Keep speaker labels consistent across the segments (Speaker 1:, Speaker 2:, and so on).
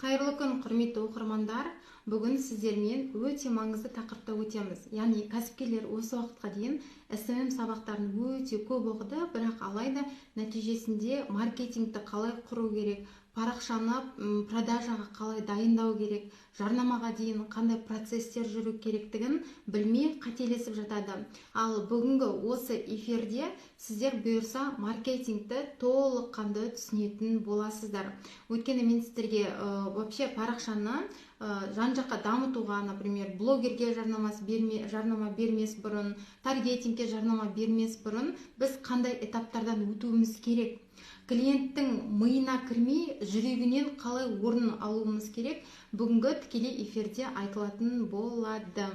Speaker 1: Қайырлы күн, құрметті оқырмандар. Бүгін сіздермен өте маңызды тақырыпта өтеміз. Яғни кәсіпкерлер осы уақытқа дейін SMM сабақтарын өте көп оқыды, бірақ алайда нәтижесінде маркетингті қалай құру керек, парақшаны продажаға қалай дайындау керек, жарнамаға дейін қандай процесстер жүру керектігін білмей қателесіп жатады. Ал бүгінгі осы эфирде сіздер бұйырса маркетингті толыққанды түсінетін боласыздар. Өйткені мен сіздерге вообще парақшаны жан-жаққа дамытуға, например, блогерге жарнама бермес бұрын, таргетингке жарнама бермес бұрын біз қандай этаптардан өтуіміз керек, клиенттің миына кірмей жүрегінен қалай орын алуымыз керек, бүгінгі тікелей эфирде айтылатын болады.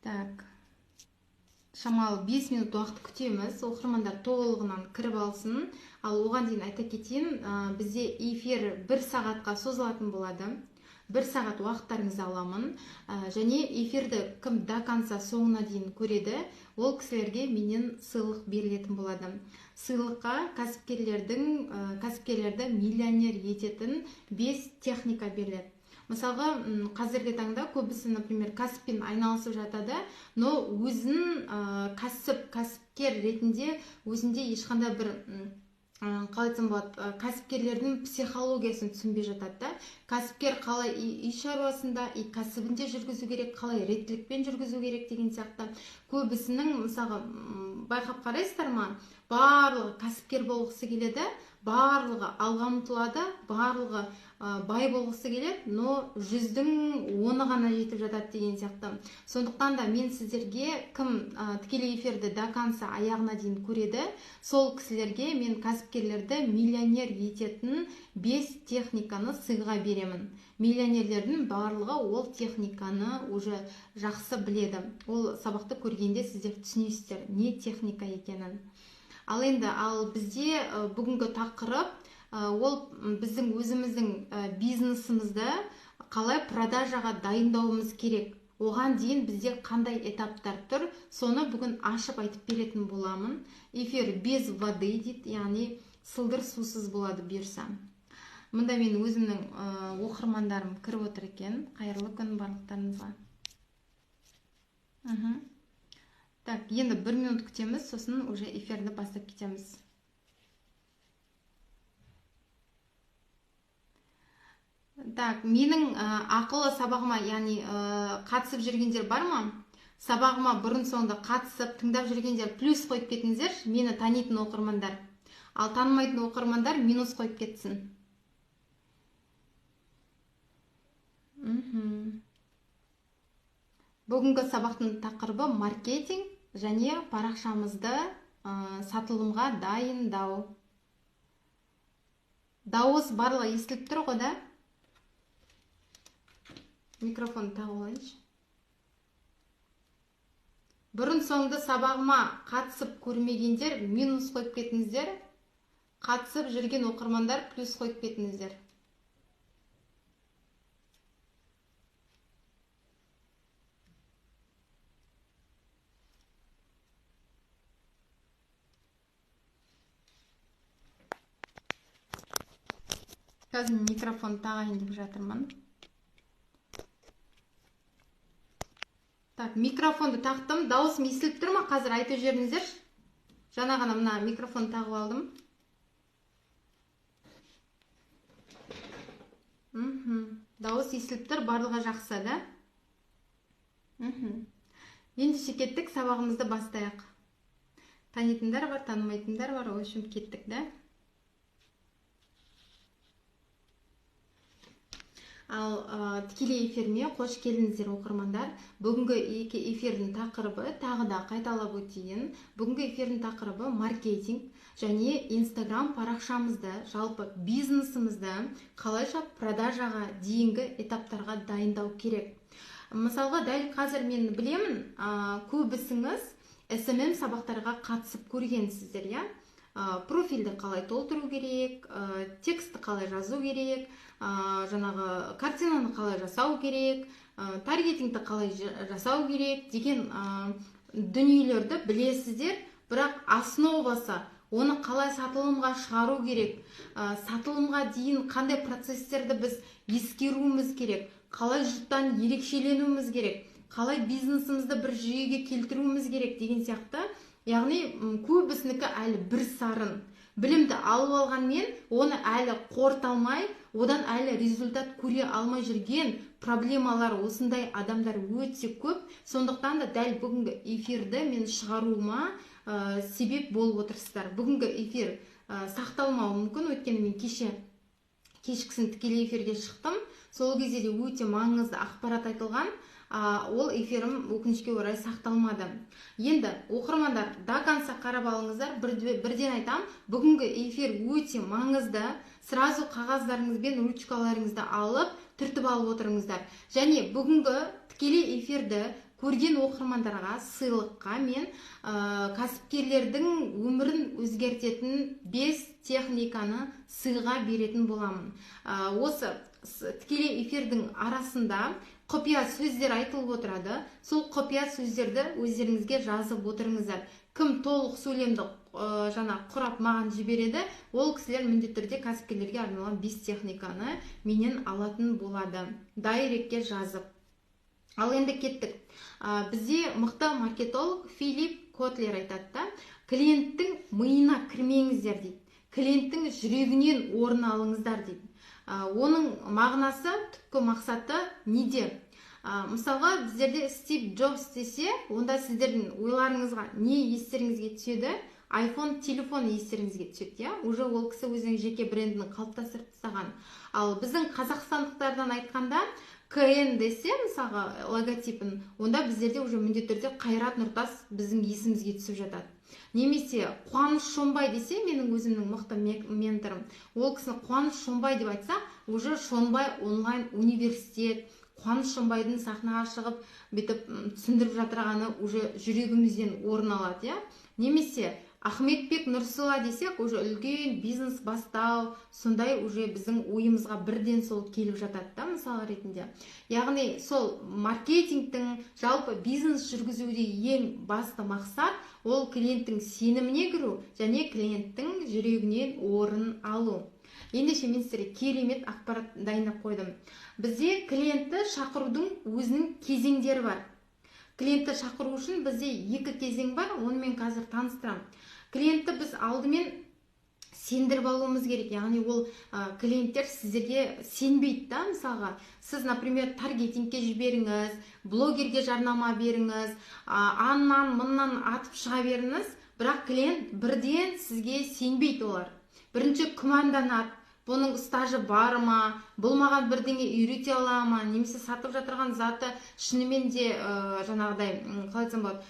Speaker 1: Так, шамалы 5 минут уақыт күтеміз, оқырмандар толығынан кіріп алсын. Ал оған дейін айта кетейін, бізде эфир 1 сағатқа созылатын болады. 1 сағат уақыттарыңызды аламын. Және эфирді кім до конца соңына дейін көреді, ол кісілерге менен сыйлық берілетін болады. Сыйлыққа кәсіпкерлерді миллионер ететін 5 техника беріледі. Мысалға, қазіргі таңда көбісі, например, кәсіппен айналысып жатады, но өзін кәсіпкер ретінде өзінде ешқандай бір, қалай айтсам болады, кәсіпкерлердің психологиясын түсінбей жатады да. Кәсіпкер қалай үй шаруасында, и кәсібінде жүргізу керек, қалай реттілікпен жүргізу керек деген сияқты. Көбісінің, мысалға, байқап қарайсыздар ма, барлығы кәсіпкер болғысы келеді, барлығы алға ұмтылады, барлығы бай болғысы келеді, но 10-ның 10-ы ғана жетіп жатады деген сияқты. Сондықтан да мен сіздерге, кім тікелей эфирді до конца аяғына дейін көреді, сол кісілерге мен кәсіпкерлерді миллионер ететін 5 техниканы сыйға беремін. Миллионерлердің барлығы ол техниканы уже жақсы біледі. Ол сабақты көргенде сіздер түсінесіздер, не техника екенін. Ал енді, бізде бүгінгі тақырып, ол біздің өзіміздің бизнесімізді қалай продажаға дайындауымыз керек. Оған дейін бізде қандай этаптар тұр, соны бүгін ашып айтып беретін боламын. Эфир без воды дейді, яғни сылдыр сусыз болады бұйырса. Мында мен өзімнің оқырмандарым кіріп отыр екен. Қайырлы күн барлықтарыңызға. Так, енді 1 минут күтеміз, сосын уже эфирді бастап кетеміз. Так, менің ақылы сабағыма, яғни қатысып жүргендер бар ма? Сабағыма бұрын соңды қатысып, тыңдап жүргендер плюс қойып кетіңіздер, мені танитын оқырмандар. Ал танымайтын оқырмандар минус қойып кетсін. Бүгінгі сабақтың тақырыбы маркетинг және парақшамызды сатылымға дайындау. Дауыс барлығы естіліп тұр ғой да? Микрофон тағып алайыншы. Бұрын соңды сабағыма қатысып көрмегендер минус қойып кетіңіздер. Қатысып жүрген оқырмандар плюс қойып кетіңіздер. Қазір микрофон тағайын деп жатырмын. Так, микрофонды тақтым. Дауысым естіліп тұр ма? Қазір айтып жіберіңіздерші. Жаңа ғана мына микрофон тағып алдым. Дауыс естіліп тұр, барлығы жақсы, да? Ендеше кеттік, сабағымызды бастайық. Танитындар бар, танымайтындар бар, в общем, кеттік, да? Ал тікелей эфиріме қош келдіңіздер, оқырмандар. Бүгінгі екі эфирдің тақырыбы, тағы да қайталап өтейін. Бүгінгі эфирдің тақырыбы маркетинг және Инстаграм парақшамызды, жалпы бизнесімізді қалайша продажаға дейінгі этаптарға дайындау керек. Мысалға, дәл қазір мен білемін, көбісіңіз SMM сабақтарға қатысып көргенсіздер, иә? Профильді қалай толтыру керек, текстті қалай жазу керек, жаңағы картинаны қалай жасау керек, таргетингті қалай жасау керек деген дүниелерді білесіздер, бірақ основасы оны қалай сатылымға шығару керек, сатылымға дейін қандай процесстерді біз ескеруіміз керек, қалай жұрттан ерекшеленуіміз керек, қалай бизнесімізді бір жүйеге келтіруіміз керек деген сияқты. Яғни көбісінікі әлі бір сарын. Білімді алып алғанмен, оны әлі қорыта алмай, одан әлі результат көре алмай жүрген проблемалар, осындай адамдар өте көп. Сондықтан да дәл бүгінгі эфирді мен шығаруыма себеп болып отырсыздар. Бүгінгі эфир сақталмауы мүмкін, өйткені мен кеше кешкісін тікелей эфирге шықтым. Сол кезде де өте маңызды ақпарат айтылған. Ол эфирім өкінішке орай сақталмады. Енді, оқырмандар, до конца қарап алыңыздар. Бірден айтам, бүгінгі эфир өте маңызды. Сразу қағаздарыңыз бен ручкаларыңызды алып, түртіп алып отырыңыздар. Және бүгінгі тікелей эфирді көрген оқырмандарға сыйлыққа мен кәсіпкерлердің өмірін өзгертетін 5 техниканы сыйға беретін боламын. Осы тікелей эфирдің арасында құпия сөздер айтылып отырады. Сол құпия сөздерді өздеріңізге жазып отырыңыздар. Кім толық сөйлемді жаңа құрап маған жібереді, ол кісілер міндетті түрде кәсіпкерлерге арналған 5 техниканы менен алатын болады, директке жазып. Ал енді кеттік. Бізде мықты маркетолог Филипп Котлер айтады да: «Клиенттің миына кірмеңіздер, – дейді, – клиенттің жүрегінен орын алыңыздар», – дейді. Оның мағынасы, түпкі мақсаты неде? Мысалға, біздерде Стив Джобс десе, онда сіздердің ойларыңызға не, естеріңізге түседі? iPhone телефон естеріңізге түседі, иә. Уже ол кісі өзінің жеке брендін қалыптастырып тастаған. Ал біздің қазақстандықтардан айтқанда, КН десе, мысалға, логотипін, онда біздерде уже міндетті түрде Қайрат Нұртас біздің есімізге түсіп жатады. Немесе Қуаныш Шонбай десе, менің өзімнің мықты менторым, ол кісіні Қуаныш Шонбай деп айтсақ, уже Шонбай онлайн университет, Қуаныш Шонбайдың сахнаға шығып, бүйтіп түсіндіріп жатырғаны уже жүрегімізден орын алады, иә. Немесе Ахметбек Нұрсила десек, уже үлкен бизнес бастау, сондай уже біздің ойымызға бірден сол келіп жатады да, мысал ретінде. Яғни сол маркетингтің, жалпы бизнес жүргізуде ең басты мақсат – ол клиенттің сеніміне кіру және клиенттің жүрегінен орын алу. Ендеше, мен сіздерге керемет ақпарат дайындап қойдым. Бізде клиентті шақырудың өзінің кезеңдері бар. Клиентті шақыру үшін бізде екі кезең бар, оны мен қазір таныстырамын. Клиентті біз алдымен сендіріп алуымыз керек. Яғни ол клиенттер сіздерге сенбейді да. Мысалға, сіз, например, таргетингке жіберіңіз, блогерге жарнама беріңіз, аннан мыннан атып шыға беріңіз, бірақ клиент бірден сізге сенбейді. Олар бірінші күмәнданады: бұның стажы бар ма, бұл маған бірдеңе үйрете ала ма, немесе сатып жатырған заты шынымен де жаңағыдай, қалай айтсам болады,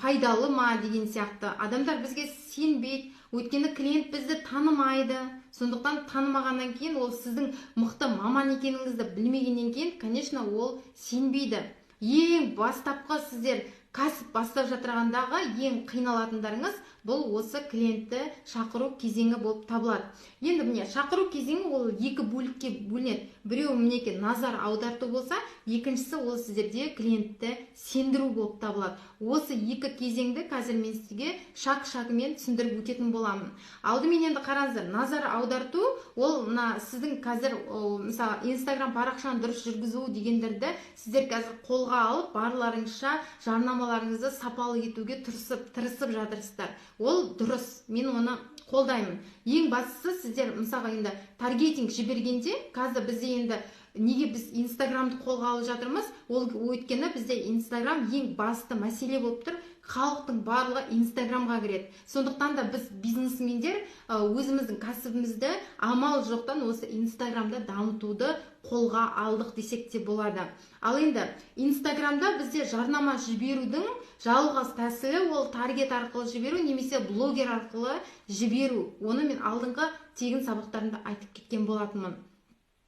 Speaker 1: пайдалы ма деген сияқты. Адамдар бізге сенбейді, өйткені клиент бізді танымайды. Сондықтан танымағаннан кейін, ол сіздің мықты маман екеніңізді білмегеннен кейін, конечно, ол сенбейді. Ең бастапқы сіздер кәсіп бастап жатырғандағы ең қиналатындарыңыз бұл осы клиентті шақыру кезеңі болып табылады. Енді міне, шақыру кезеңі ол екі бөлікке бөлінеді. Біреуі, мінекей, назар аударту болса, екіншісі ол сіздерде клиентті сендіру болып табылады. Осы екі кезеңді қазір мен сізге шаг шагымен түсіндіріп өтетін боламын. Алдымен енді қараңыздар, назар аударту ол мына сіздің қазір мысалы, Инстаграм парақшаны дұрыс жүргізу дегендерді сіздер қазір қолға алып, барларыңызша жарнамаларыңызды сапалы етуге тырысып жатырсыздар. Ол дұрыс, мен оны қолдаймын. Ең бастысы, сіздер, мысалға, енді таргетинг жібергенде, қазір бізде енді неге біз Инстаграмды қолға алып жатырмыз? Ол өйткені бізде Инстаграм ең басты мәселе болып тұр. Халықтың барлығы Инстаграмға кіреді. Сондықтан да біз, бизнесмендер, өзіміздің кәсібімізді амал жоқтан осы Инстаграмда дамытуды қолға алдық десек те болады. Ал енді Инстаграмда бізде жарнама жіберудің жалғыз тәсілі ол таргет арқылы жіберу немесе блогер арқылы жіберу. Оны мен алдыңғы тегін сабақтарымда айтып кеткен болатынмын.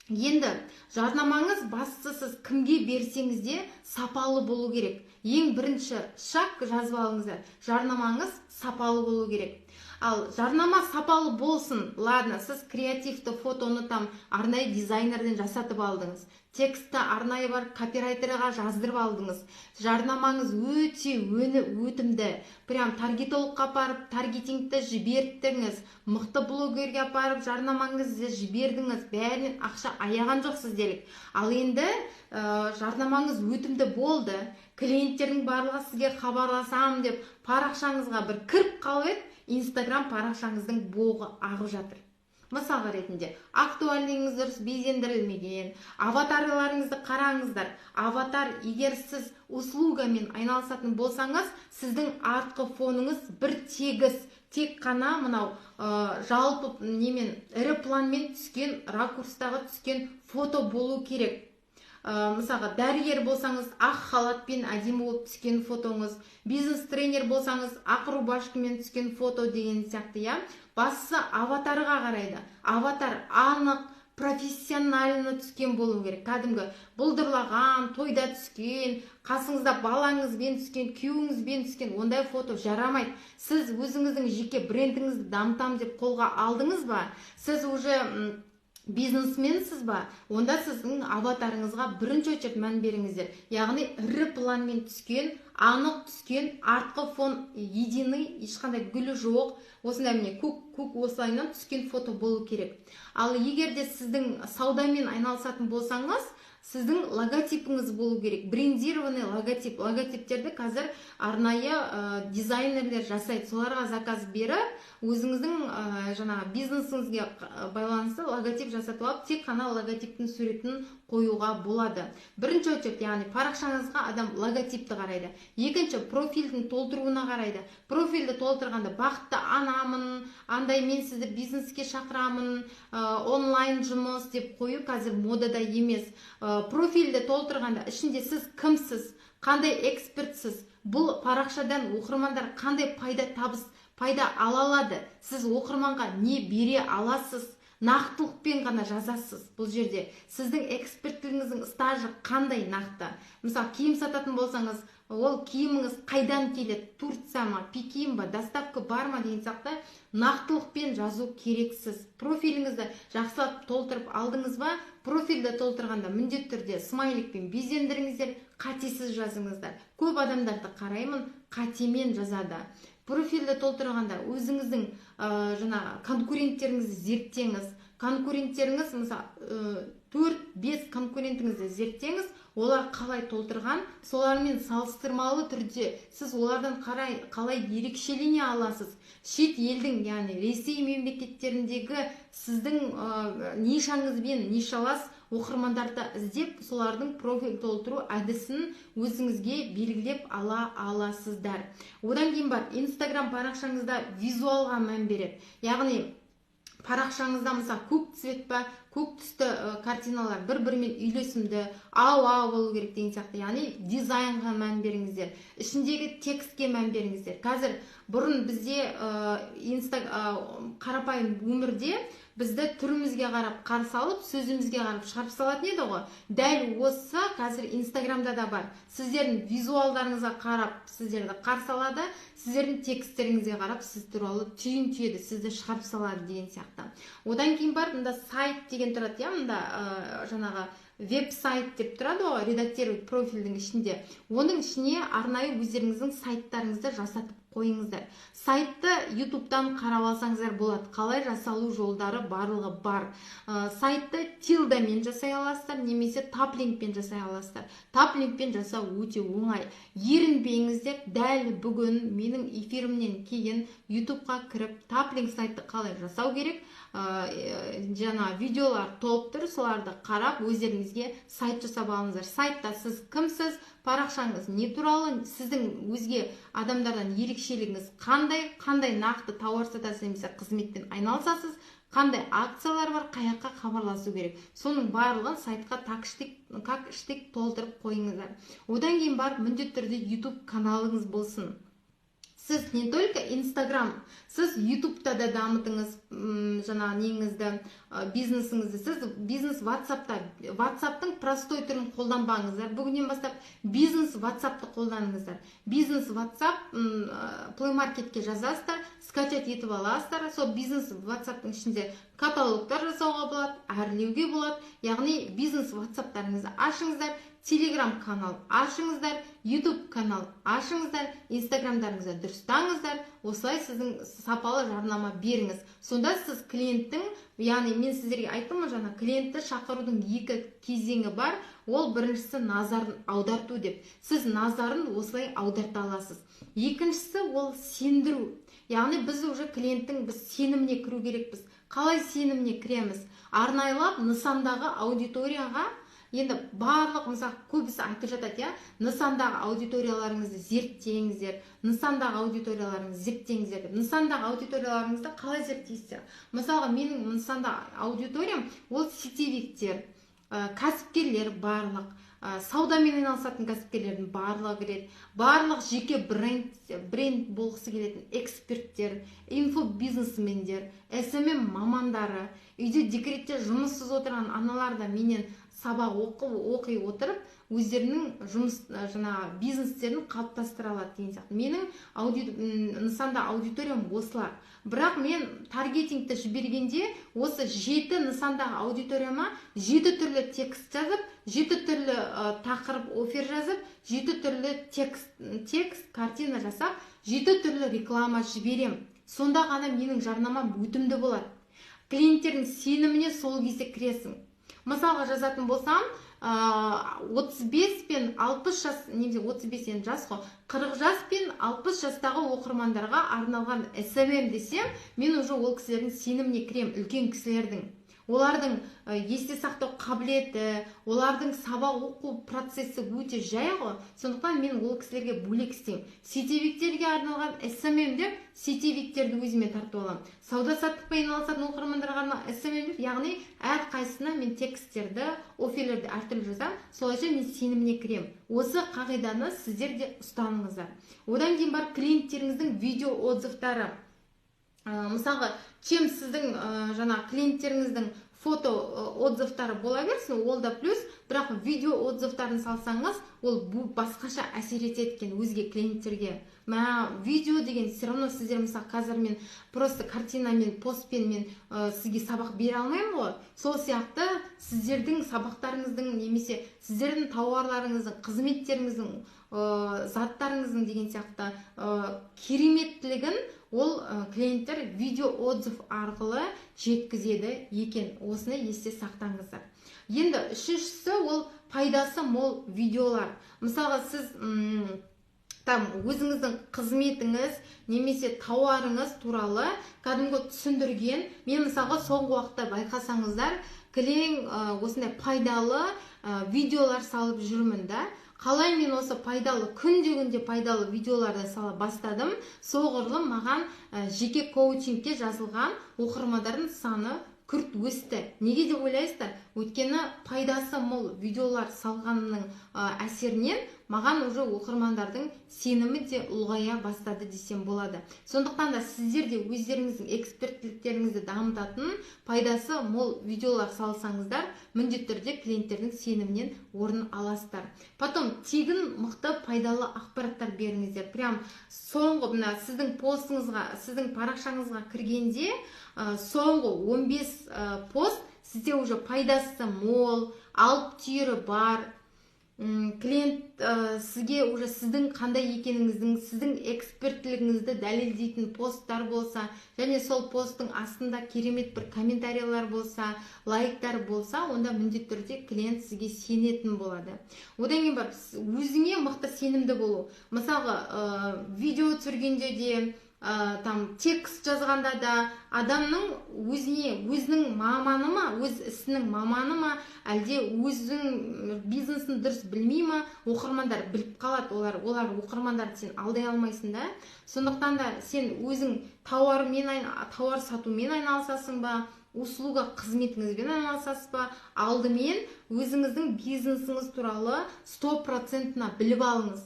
Speaker 1: Енді жарнамаңыз, бастысы, сіз кімге берсеңіз де, сапалы болу керек. Ең бірінші шаг, жазып алыңыздар: жарнамаңыз сапалы болу керек. Ал жарнама сапалы болсын. Ладно, сіз креативті фотоны там арнайы дизайнерден жасатып алдыңыз, текстті арнайы бар копирайтерға жаздырып алдыңыз, жарнамаңыз өте өні өтімді, прям таргетологқа апарып таргетингті жіберттіңіз, мықты блогерге апарып жарнамаңызды жібердіңіз, бәрінен ақша аяған жоқсыз делік. Ал енді жарнамаңыз өтімді болды, клиенттердің барлығы сізге хабарласам деп парақшаңызға бір кіріп қалып еді, Инстаграм парақшаңыздың боғы ағып жатыр. Мысалға ретінде, актуальныйыңыз дұрыс безендірілмеген, аватарларыңызды қараңыздар. Аватар, егер сіз услугамен айналысатын болсаңыз, сіздің артқы фоныңыз бір тегіс, тек қана мынау жалпы немен, ірі планмен түскен, ракурстағы түскен фото болу керек. Мысалға, дәрігер болсаңыз, ақ халатпен әдемі болып түскен фотоңыз, бизнес тренер болсаңыз, ақ рубашкамен түскен фото деген сияқты, иә. Бастысы, аватарға қарайды. Аватар анық, профессионально түскен болу керек. Кәдімгі бұлдырлаған, тойда түскен, қасыңызда балаңызбен түскен, күйеуіңізбен түскен ондай фото жарамайды. Сіз өзіңіздің жеке брендіңізді дамытамын деп қолға алдыңыз ба, сіз уже бизнесменсіз ба, онда сіздің аватарыңызға бірінші очередь мән беріңіздер. Яғни ірі планмен түскен, анық түскен, артқы фон единый, ешқандай гүлі жоқ, осындай, міне, көк көк осылайынан түскен фото болу керек. Ал егер де сіздің саудамен айналысатын болсаңыз, сіздің логотипіңіз болу керек, брендированный логотип. Логотиптерді қазір арнайы дизайнерлер жасайды, соларға заказ беріп, өзіңіздің жаңағы бизнесіңізге байланысты логотип жасатып алып, тек қана логотиптің суретін қоюға болады. Бірінші очередь, яғни парақшаңызға адам логотипті қарайды. Екінші, профильдің толтыруына қарайды. Профильді толтырғанда бақытты анамын, андай, мен сізді бизнеске шақырамын, онлайн жұмыс деп қою қазір модада емес. Профильді толтырғанда ішінде сіз кімсіз, қандай экспертсіз, бұл парақшадан оқырмандар қандай пайда, табыс, пайда ала алады, сіз оқырманға не бере аласыз, нақтылықпен ғана жазасыз. Бұл жерде сіздің эксперттігіңіздің стажы қандай нақты. Мысалы, киім сататын болсаңыз, ол киіміңіз қайдан келеді, Турция ма, Пекин ба, доставка бар ма деген сияқты нақтылықпен жазу керексіз. Профиліңізді жақсылап толтырып алдыңыз ба, профильді толтырғанда міндетті түрде смайликпен безендіріңіздер, қатесіз жазыңыздар. Көп адамдарды қараймын, қатемен жазады. Профильді толтырғанда өзіңіздің жаңағы конкуренттеріңізді зерттеңіз. Конкуренттеріңіз, мысалы, 4-5 конкурентіңізді зерттеңіз, олар қалай толтырған, солармен салыстырмалы түрде сіз олардан қарай, қалай ерекшелене аласыз. Шет елдің, яғни Ресей мемлекеттеріндегі сіздің нишаңызбен нишалас оқырмандарды іздеп, солардың профиль толтыру әдісін өзіңізге белгілеп ала аласыздар. Одан кейін бар, Инстаграм парақшаңызда визуалға мән береді. Яғни парақшаңызда, мысалы, көк цвет па, көк түсті картиналар бір бірімен үйлесімді, ауа болу керек деген сияқты. Яғни дизайнға мән беріңіздер, ішіндегі текстке мән беріңіздер. Қазір, бұрын бізде қарапайым өмірде бізді түрімізге қарап қарсы алып, сөзімізге қарап шығарып салатын еді ғой. Дәл осы қазір Инстаграмда да бар. Сіздердің визуалдарыңызға қарап сіздерді қарсы алады, сіздердің тексттеріңізге қарап сіз туралы түйін түйеді, сізді шығарып салады деген сияқты. Одан кейін барып мында сайт деген тұрады, иә, мында жаңағы веб сайт деп тұрады ғой, редактировать профильдің ішінде. Оның ішіне арнайы өздеріңіздің сайттарыңызды жасатып қойыңыздар. Сайтты Ютубтан қарап алсаңыздар болады, қалай жасалу жолдары барлығы бар. Сайтты Тилдамен жасай аласыздар немесе Таплинкпен жасай аласыздар. Таплинкпен жасау өте оңай. Ерінбеңіздер, дәл бүгін менің эфирімнен кейін Ютубқа кіріп, Таплинк сайтты қалай жасау керек, жаңа видеолар толып тұр, соларды қарап, өздеріңізге сайт жасап алыңыздар. Сайтта сіз кімсіз, парақшаңыз не туралы, сіздің өзге адамдардан ерекшелігіңіз қандай, қандай нақты тауар сатасыз немесе қызметпен айналысасыз, қандай акциялар бар, қай жаққа хабарласу керек, соның барлығын сайтқа как штык толтырып қойыңыздар. Одан кейін барып міндетті түрде YouTube каналыңыз болсын. Сіз не только Инстаграм, сіз Ютубта да дамытыңыз жаңағы неңізді, бизнесіңізді. Сіз бизнес Ватсапта, Ватсаптың простой түрін қолданбаңыздар. Бүгіннен бастап бизнес Ватсапты қолданыңыздар. Бизнес Ватсап, Play Маркетке жазасыздар, скачать етіп аласыздар. Сол бизнес Ватсаптың ішінде каталогтар жасауға болады, әрлеуге болады. Яғни бизнес Ватсаптарыңызды ашыңыздар, Телеграм канал ашыңыздар, Ютуб канал ашыңыздар, Инстаграмдарыңызды дұрыстаңыздар. Осылай сіздің сапалы жарнама беріңіз. Сонда сіз клиенттің, яғни мен сіздерге айттым ғой жаңа, клиентті шақырудың екі кезеңі бар. Ол біріншісі — назарын аударту деп. Сіз назарын осылай аударта аласыз. Екіншісі — ол сендіру. Яғни біз уже клиенттің, біз сеніміне кіру керекпіз. Қалай сеніміне кіреміз? Арнайлап нысандағы аудиторияға. Енді барлық, мысалы, көбісі айтып жатады, иә, нысандағы аудиторияларыңызды зерттеңіздер, нысандағы аудиторияларыңызды зерттеңіздер деп. Нысандағы аудиторияларыңызды қалай зерттейсіздер? Мысалға, менің нысанда аудиториям — ол сетевиктер, кәсіпкерлер, барлық саудамен айналысатын кәсіпкерлердің барлығы кіреді, барлық жеке бренд болғысы келетін эксперттер, инфобизнесмендер, СММ мамандары, үйде декретте жұмыссыз отырған аналар да менен сабақ оқып, оқи отырып, өздерінің жұмыс, жаңағы бизнестерін қалыптастыра алады деген сияқты. Менің нысанда аудиториям осылар. Бірақ мен таргетингті жібергенде осы жеті нысандағы аудиторияма жеті түрлі текст жазып, жеті түрлі тақырып, офер жазып, жеті түрлі текст, картина жасап, жеті түрлі реклама жіберем. Сонда ғана менің жарнамам өтімді болады. Клиенттердің сеніміне сол кезде кіресің. Мысалға жазатын болсам, 35 пен 60 жас немесе 35 енді жас қой, 40 жас пен 60 жастағы оқырмандарға арналған СММ десем, мен уже ол кісілердің сеніміне кірем. Үлкен кісілердің, олардың есте сақтау қабілеті, олардың сабақ оқу процесі өте жай ғой. Сондықтан мен ол кісілерге бөлек істеймін. Сетевиктерге арналған СММ деп, сетевиктерді өзіме тартып аламын. Сауда саттықпен айналысатын оқырмандарға арналған СММ деп, яғни әрқайсысына мен тексттерді, оферлерді әртүрлі жазамын. Солайша мен сеніміне кіремін. Осы қағиданы сіздер де ұстаныңыздар. Одан кейін барып клиенттеріңіздің видео отзывтары. Мысалға, чем сіздің жаңа клиенттеріңіздің фото отзывтары бола берсін, ол да плюс, бірақ видео отзывтарын салсаңыз, ол басқаша әсер етеді екен өзге клиенттерге. Мә, видео деген все равно сіздер, мысалы, қазір мен просто картинамен, постпен мен сізге сабақ бере алмаймын ғой. Сол сияқты сіздердің сабақтарыңыздың немесе сіздердің тауарларыңыздың, қызметтеріңіздің, заттарыңыздың деген сияқты кереметтілігін ол клиенттер видео отзыв арқылы жеткізеді екен. Осыны есте сақтаңыздар. Енді үшіншісі — ол пайдасы мол видеолар. Мысалға, сіз там өзіңіздің қызметіңіз немесе тауарыңыз туралы кәдімгі түсіндірген. Мен, мысалға, соңғы уақытта байқасаңыздар, кілең осындай пайдалы видеолар салып жүрмін да. Қалай мен осы пайдалы, күнде күнде пайдалы видеоларды сала бастадым, соғұрлым маған жеке коучингке жазылған оқырмандардың саны күрт өсті. Неге деп ойлайсыздар? Өйткені пайдасы мол видеолар салғанымның әсерінен маған уже оқырмандардың сенімі де ұлғая бастады десем болады. Сондықтан да сіздер де өздеріңіздің эксперттіліктеріңізді дамытатын пайдасы мол видеолар салсаңыздар, міндетті түрде клиенттердің сенімінен орын аласыздар. Потом тегін мықты пайдалы ақпараттар беріңіздер. Прям соңғы мына сіздің постыңызға, сіздің парақшаңызға кіргенде соңғы 15 пост сізде уже пайдасы мол, алып түйірі бар. Клиент сізге уже сіздің қандай екеніңіздің, сіздің эксперттілігіңізді дәлелдейтін посттар болса және сол посттың астында керемет бір комментарийлер болса, лайктар болса, онда міндетті түрде клиент сізге сенетін болады. Одан кейін барып өзіңе мықты сенімді болу. Мысалға, видео түсіргенде де, там текст жазғанда да адамның өзіне, өзінің маманы ма, өз ісінің маманы ма, әлде өзінің бизнесін дұрыс білмей ма, оқырмандар біліп қалады. Олар оқырмандарды сен алдай алмайсың да. Сондықтан да сен өзің тауар сатумен айналысасың ба, услуга қызметіңізбен айналысасыз ба, алдымен өзіңіздің бизнесіңіз туралы 100%-ына біліп алыңыз.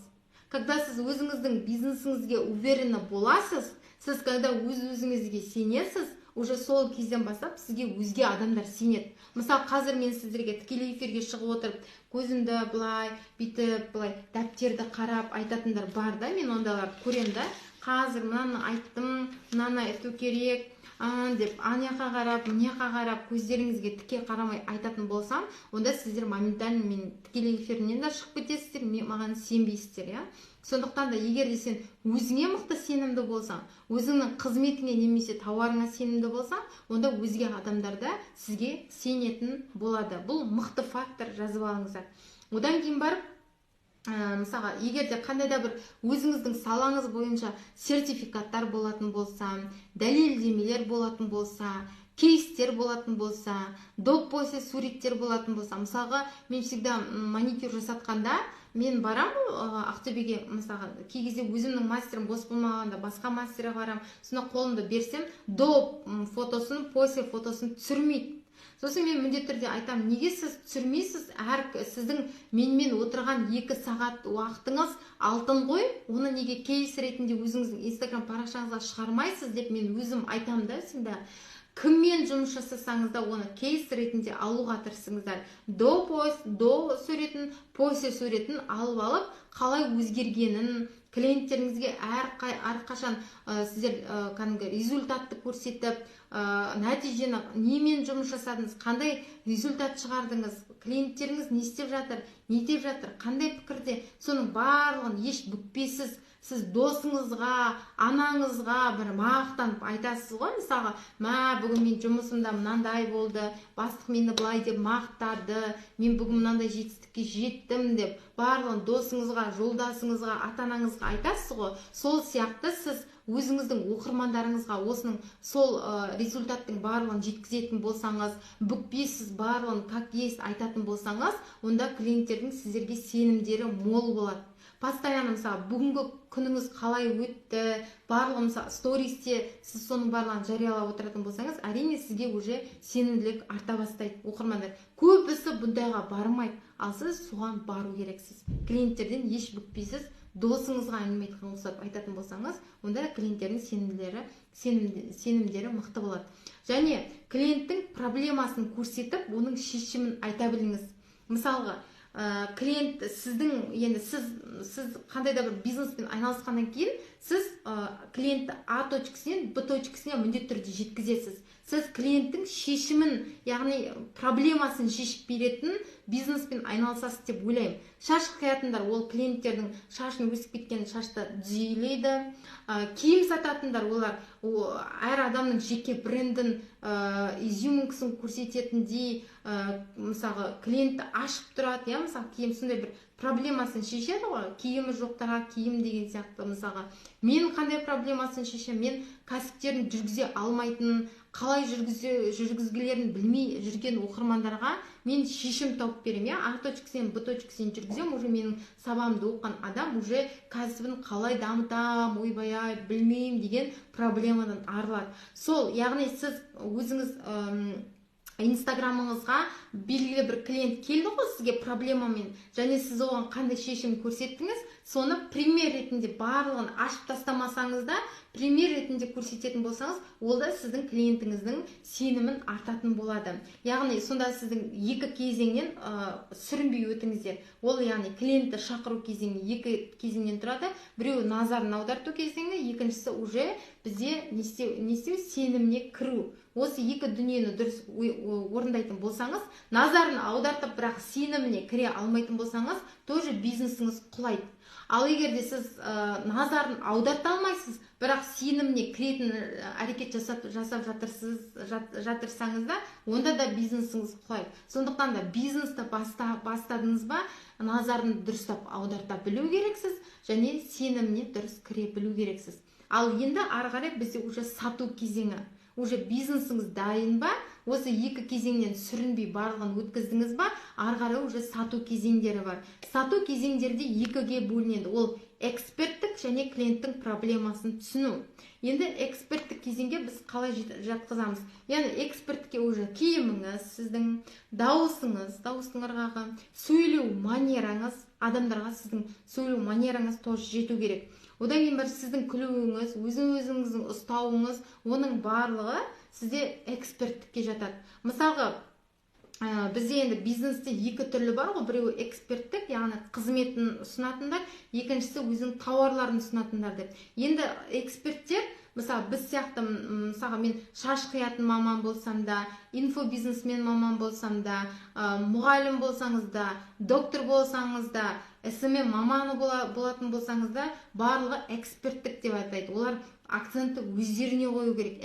Speaker 1: Когда сіз өзіңіздің бизнесіңізге уверенно боласыз, сіз когда өз өзіңізге сенесіз, уже сол кезден бастап сізге өзге адамдар сенеді. Мысалы, қазір мен сіздерге тікелей эфирге шығып отырып, көзімді былай бүйтіп, былай дәптерді қарап айтатындар бар да, мен ондайларды көремін да. Қазір мынаны айттым, мынаны айту керек деп ана жаққа қарап, мына жаққа қарап, көздеріңізге тіке қарамай айтатын болсам, онда сіздер моментально мен тікелей эфирімнен де шығып кетесіздер, маған сенбейсіздер, иә. Сондықтан да егер де сен өзіңе мықты сенімді болсаң, өзіңнің қызметіңе немесе тауарыңа сенімді болсаң, онда өзге адамдар да сізге сенетін болады. Бұл мықты фактор, жазып алыңыздар. Одан кейін барып, мысалға, егер де қандай да бір өзіңіздің салаңыз бойынша сертификаттар болатын болса, дәлелдемелер болатын болса, кейстер болатын болса, до, после суреттер болатын болса. Мысалға, мен всегда маникюр жасатқанда мен барамын Ақтөбеге. Мысалға, кей кезде өзімнің мастерім бос болмағанда, басқа мастерге барамын. Сонда қолымды берсем, до фотосын, после фотосын түсірмейді. Сосын мен міндетті түрде айтамын: «Неге сіз түсірмейсіз? Әр сіздің менімен отырған 2 сағат уақытыңыз алтын ғой, оны неге кейс ретінде өзіңіздің Инстаграм парақшаңызға шығармайсыз?» — деп мен өзім айтамын да. Всегда кіммен жұмыс жасасаңыз да, оны кейс ретінде алуға тырысыңыздар. До, до суретін, после суретін алып алып, қалай өзгергенін клиенттеріңізге әрқашан сіздер кәдімгі результатты көрсетіп, нәтижені, немен жұмыс жасадыңыз, қандай результат шығардыңыз, клиенттеріңіз не істеп жатыр, не деп жатыр, қандай пікірде, соның барлығын еш бүкпесіз. Сіз досыңызға, анаңызға бір мақтанып айтасыз ғой. Мысалға, мә, бүгін мен жұмысымда мынандай болды, бастық мені былай деп мақтады, мен бүгін мынандай жетістікке жеттім деп барлығын досыңызға, жолдасыңызға, ата анаңызға айтасыз ғой. Сол сияқты сіз өзіңіздің оқырмандарыңызға осының сол результаттың барлығын жеткізетін болсаңыз, бүкпесіз барлығын как есть айтатын болсаңыз, онда клиенттердің сіздерге сенімдері мол болады. Постоянно, мысалы, бүгінгі күніңіз қалай өтті, барлығы, мысалы, стористе сіз соның барлығын жариялап отыратын болсаңыз, әрине, сізге уже сенімділік арта бастайды. Оқырмандар көбісі бұндайға бармайды, ал сіз соған бару керексіз. Клиенттерден еш бүкпейсіз, досыңызға әңгіме айтқан ұқсап айтатын болсаңыз, онда клиенттердің сенімдері мықты болады. Және клиенттің проблемасын көрсетіп, оның шешімін айта біліңіз. Мысалға, клиент сіздің, енді сіз қандай да бір бизнеспен айналысқаннан кейін, сіз клиентті А точкасынан Б точкасына міндетті түрде жеткізесіз. Сіз клиенттің шешімін, яғни проблемасын шешіп беретін бизнеспен айналысасыз деп ойлаймын. Шаш қиятындар, ол клиенттердің шашын, өсіп кеткен шашты түзелейді. Киім сататындар, олар әр адамның жеке брендін, изюминкасын көрсететіндей, мысалға, клиентті ашып тұрады, иә. Мысалы, киім сондай бір проблемасын шешеді ғой, киімі жоқтарға киім деген сияқты. Мысалға, мен қандай проблемасын шешемін? Мен кәсіптерін жүргізе алмайтын, қалай жүргізгілерін білмей жүрген оқырмандарға мен шешім тауып беремін, иә. А точкасынан Б точкасына жүргіземін. Уже менің сабағымды оқыған адам уже кәсібін қалай дамытамын, ойбай ай, білмеймін деген проблемадан арылады. Сол, яғни сіз өзіңіз Инстаграмыңызға белгілі бір клиент келді ғой сізге проблемамен, және сіз оған қандай шешім көрсеттіңіз, соны пример ретінде барлығын ашып тастамасаңыз да, пример ретінде көрсететін болсаңыз, ол да сіздің клиентіңіздің сенімін артатын болады. Яғни сонда сіздің екі кезеңнен сүрінбей өтіңіздер. Ол, яғни, клиентті шақыру кезеңі екі кезеңнен тұрады: біреуі назарын аударту кезеңі, екіншісі уже бізде не істеу, сеніміне кіру. Осы екі дүниені дұрыс орындайтын болсаңыз, назарын аудартып, бірақ сеніміне кіре алмайтын болсаңыз, тоже бизнесіңіз құлайды. Ал егер де сіз назарын аударта алмайсыз, бірақ сеніміне кіретін әрекет жасап жатырсаңыз да, онда да бизнесіңіз құлайды. Сондықтан да бизнесті бастадыңыз ба, назарын дұрыстап аударта білу керексіз және сеніміне дұрыс кіре білу керексіз. Ал енді ары қарай бізде уже сату кезеңі. Уже бизнесіңіз дайын ба, осы екі кезеңнен сүрінбей барлығын өткіздіңіз ба, ары қарай уже сату кезеңдері бар. Сату кезеңдері де екіге бөлінеді. Ол Эксперттік және клиенттің проблемасын түсіну. Енді эксперттік кезеңге біз қалай жатқызамыз? Яғни эксперттікке уже киіміңіз, сіздің дауысыңыз, дауыстың ырғағы, сөйлеу манераңыз, адамдарға сіздің сөйлеу манераңыз тоже жету керек. Одан кейін бір сіздің күлуіңіз, өзін өзіңіздің ұстауыңыз, оның барлығы сізде эксперттікке жатады. Мысалға, бізде енді бизнесте екі түрлі бар ғой: біреуі эксперттік, яғни қызметін ұсынатындар, екіншісі өзінің тауарларын ұсынатындар деп. Енді эксперттер, мысалы, біз сияқты, мысалға, мен шаш қиятын маман болсам да, инфобизнесмен маман болсам да, мұғалім болсаңыз да, доктор болсаңыз да, СММ маманы болатын болсаңыз да, барлығы эксперттік деп атайды. Олар акцентті өздеріне қою керек.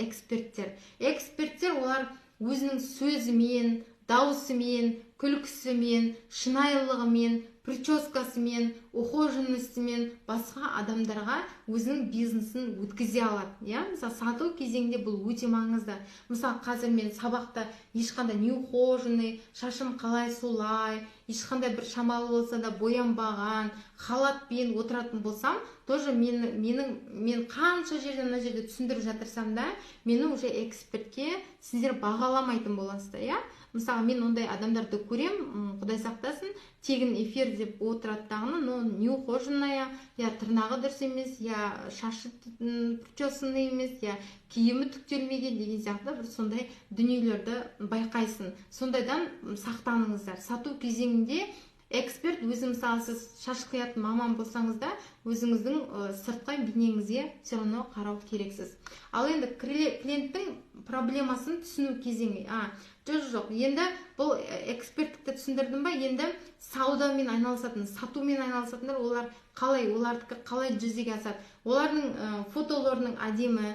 Speaker 1: Эксперттер олар өзінің сөзімен, дауысымен, күлкісімен, шынайылығымен, прическасымен, ухоженностімен басқа адамдарға өзінің бизнесін өткізе алады, иә. Мысалы, сату кезеңінде бұл өте маңызды. Мысалы, қазір мен сабақта ешқандай неухоженный, шашым қалай солай, ешқандай бір шамалы болса да боянбаған халатпен отыратын болсам, тоже мен, менің мен қанша жерден мына жерде түсіндіріп жатырсам да, мені уже экспертке сіздер бағаламайтын боласыздар, иә. Мысалы, мен ондай адамдарды көрем, құдай сақтасын, тегін эфир деп отырады дағыны, но неухоженная, я тырнағы дұрыс емес, я шашы причесанный емес, я киімі түктелмеген деген сияқты бір сондай дүниелерді байқайсың. Сондайдан сақтаныңыздар. Сату кезеңінде эксперт өзі, мысалы, сіз шаш қиятын маман болсаңыз да, өзіңіздің сыртқы бейнеңізге все равно қарау керексіз. Ал енді клиенттің проблемасын түсіну кезеңі. А, жоқ, жоқ, енді бұл эксперттікті түсіндірдім ба? Енді саудамен айналысатын, сатумен айналысатындар, олар қалай, олардікі қалай жүзеге асады? Олардың фотоларының әдемі,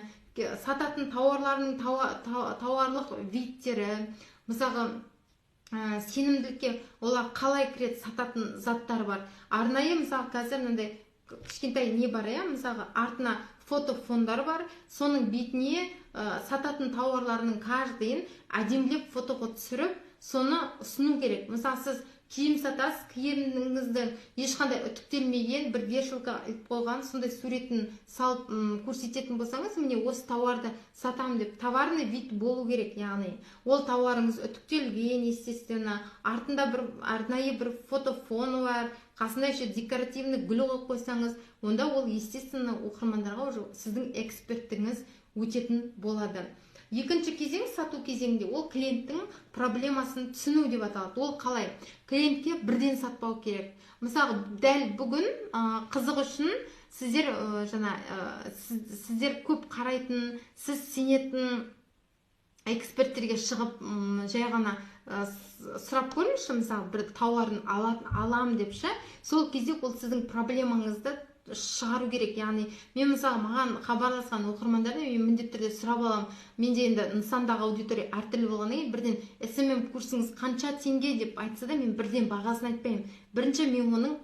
Speaker 1: сататын тауарларының тауарлық видтері, мысалға, сенімділікке олар қалай кіреді? Сататын заттар бар арнайы, мысалы, қазір мынандай кішкентай не бар, иә, мысалға, артына фотофондар бар, соның бетіне сататын тауарларының каждыйын әдемілеп фотоға түсіріп, соны ұсыну керек. Мысалы, сіз киім сатасыз, киіміңізді ешқандай үтіктелмеген, бір вешалка іліп қойған сондай суретін салып көрсететін болсаңыз, міне, осы тауарды сатамын деп, товарный вид болу керек. Яғни ол тауарыңыз үтіктелген, естественно, артында бір арнайы бір фотофоны бар, қасында еще декоративный гүл қойып қойсаңыз, онда ол, естественно, оқырмандарға уже сіздің эксперттігіңіз өтетін болады. Екінші кезең сату кезеңінде ол клиенттің проблемасын түсіну деп аталады. Ол қалай? Клиентке бірден сатпау керек. Мысалы, дәл бүгін қызық үшін сіздер жаңа сіздер көп қарайтын, сіз сенетін эксперттерге шығып, жай ғана сұрап көріңізші, мысалы, бір тауарын алатын алам деп ше. Сол кезде ол сіздің проблемаңызды шығару керек. Яғни мен, мысалы, маған хабарласқан оқырмандардан мен міндетті түрде сұрап аламын. Менде енді нысандағы аудитория әртүрлі болғаннан кейін, бірден «СММ курсыңыз қанша теңге?» деп айтса да, мен бірден бағасын айтпаймын. Бірінші мен оның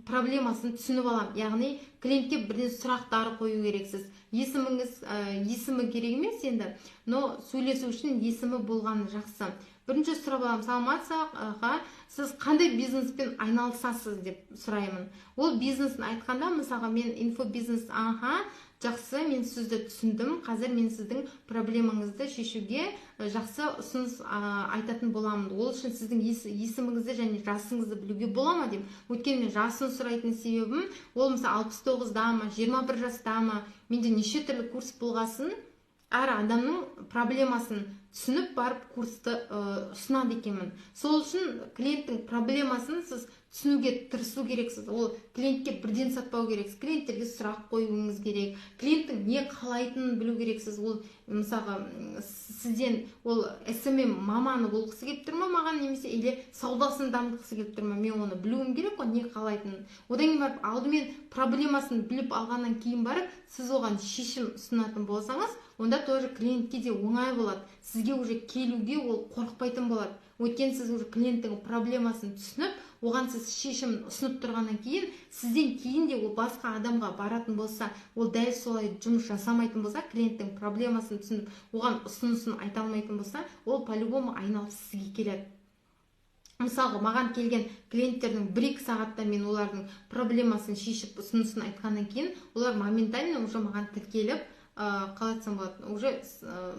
Speaker 1: проблемасын түсініп аламын. Яғни клиентке бірден сұрақтар қою керексіз. Есіміңіз, есімі керек емес енді, но сөйлесу үшін есімі болғаны жақсы. Бірінші сұрап аламын: «Саламатсыз, аға, сіз қандай бизнеспен айналысасыз?» – деп сұраймын. Ол бизнесін айтқанда, мысалға, «мен инфобизнес». «Аха, жақсы, мен сізді түсіндім. Қазір мен сіздің проблемаңызды шешуге жақсы ұсыныс айтатын боламын. Ол үшін сіздің есіміңізді және жасыңызды білуге бола ма?» – деп. Өйткені мен жасын сұрайтын себебім, ол, мысалы, 69-да ма, 21 жаста ма. Менде неше түрлі курс болғасын, әр адамның проблемасын түсініп барып курсты ұсынады екенмін. Сол үшін клиенттің проблемасын сіз түсінуге тырысу керексіз. Ол клиентке бірден сатпау керексіз, клиенттерге сұрақ қоюыңыз керек, клиенттің не қалайтынын білу керексіз. Ол, мысалға, сізден ол СММ маманы болғысы келіп тұр ма маған немесе или саудасын дамытқысы келіп тұр ма, мен оны білуім керек қой, не қалайтынын. Одан кейін барып, алдымен проблемасын біліп алғаннан кейін барып, сіз оған шешім ұсынатын болсаңыз, онда тоже клиентке де оңай болады, сізге уже келуге ол қорықпайтын болады. Өйткені сіз уже клиенттің проблемасын түсініп, оған сіз шешімін ұсынып тұрғаннан кейін, сізден кейін де ол басқа адамға баратын болса, ол дәл солай жұмыс жасамайтын болса, клиенттің проблемасын түсініп, оған ұсынысын айта алмайтын болса, ол по-любому айналып сізге келеді. Мысалға, маған келген клиенттердің 1-2 сағатта мен олардың проблемасын шешіп, ұсынысын айтқаннан кейін олар моментально уже маған тіркеліп, қалай айтсам болады, уже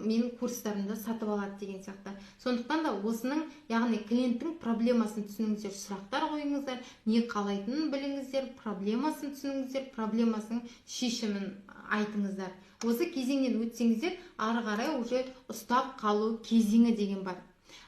Speaker 1: менің курстарымды сатып алады деген сияқты. Сондықтан да осының, яғни клиенттің проблемасын түсініңіздер, сұрақтар қойыңыздар, не қалайтынын біліңіздер, проблемасын түсініңіздер, проблемасының шешімін айтыңыздар. Осы кезеңнен өтсеңіздер, ары қарай уже ұстап қалу кезеңі деген бар.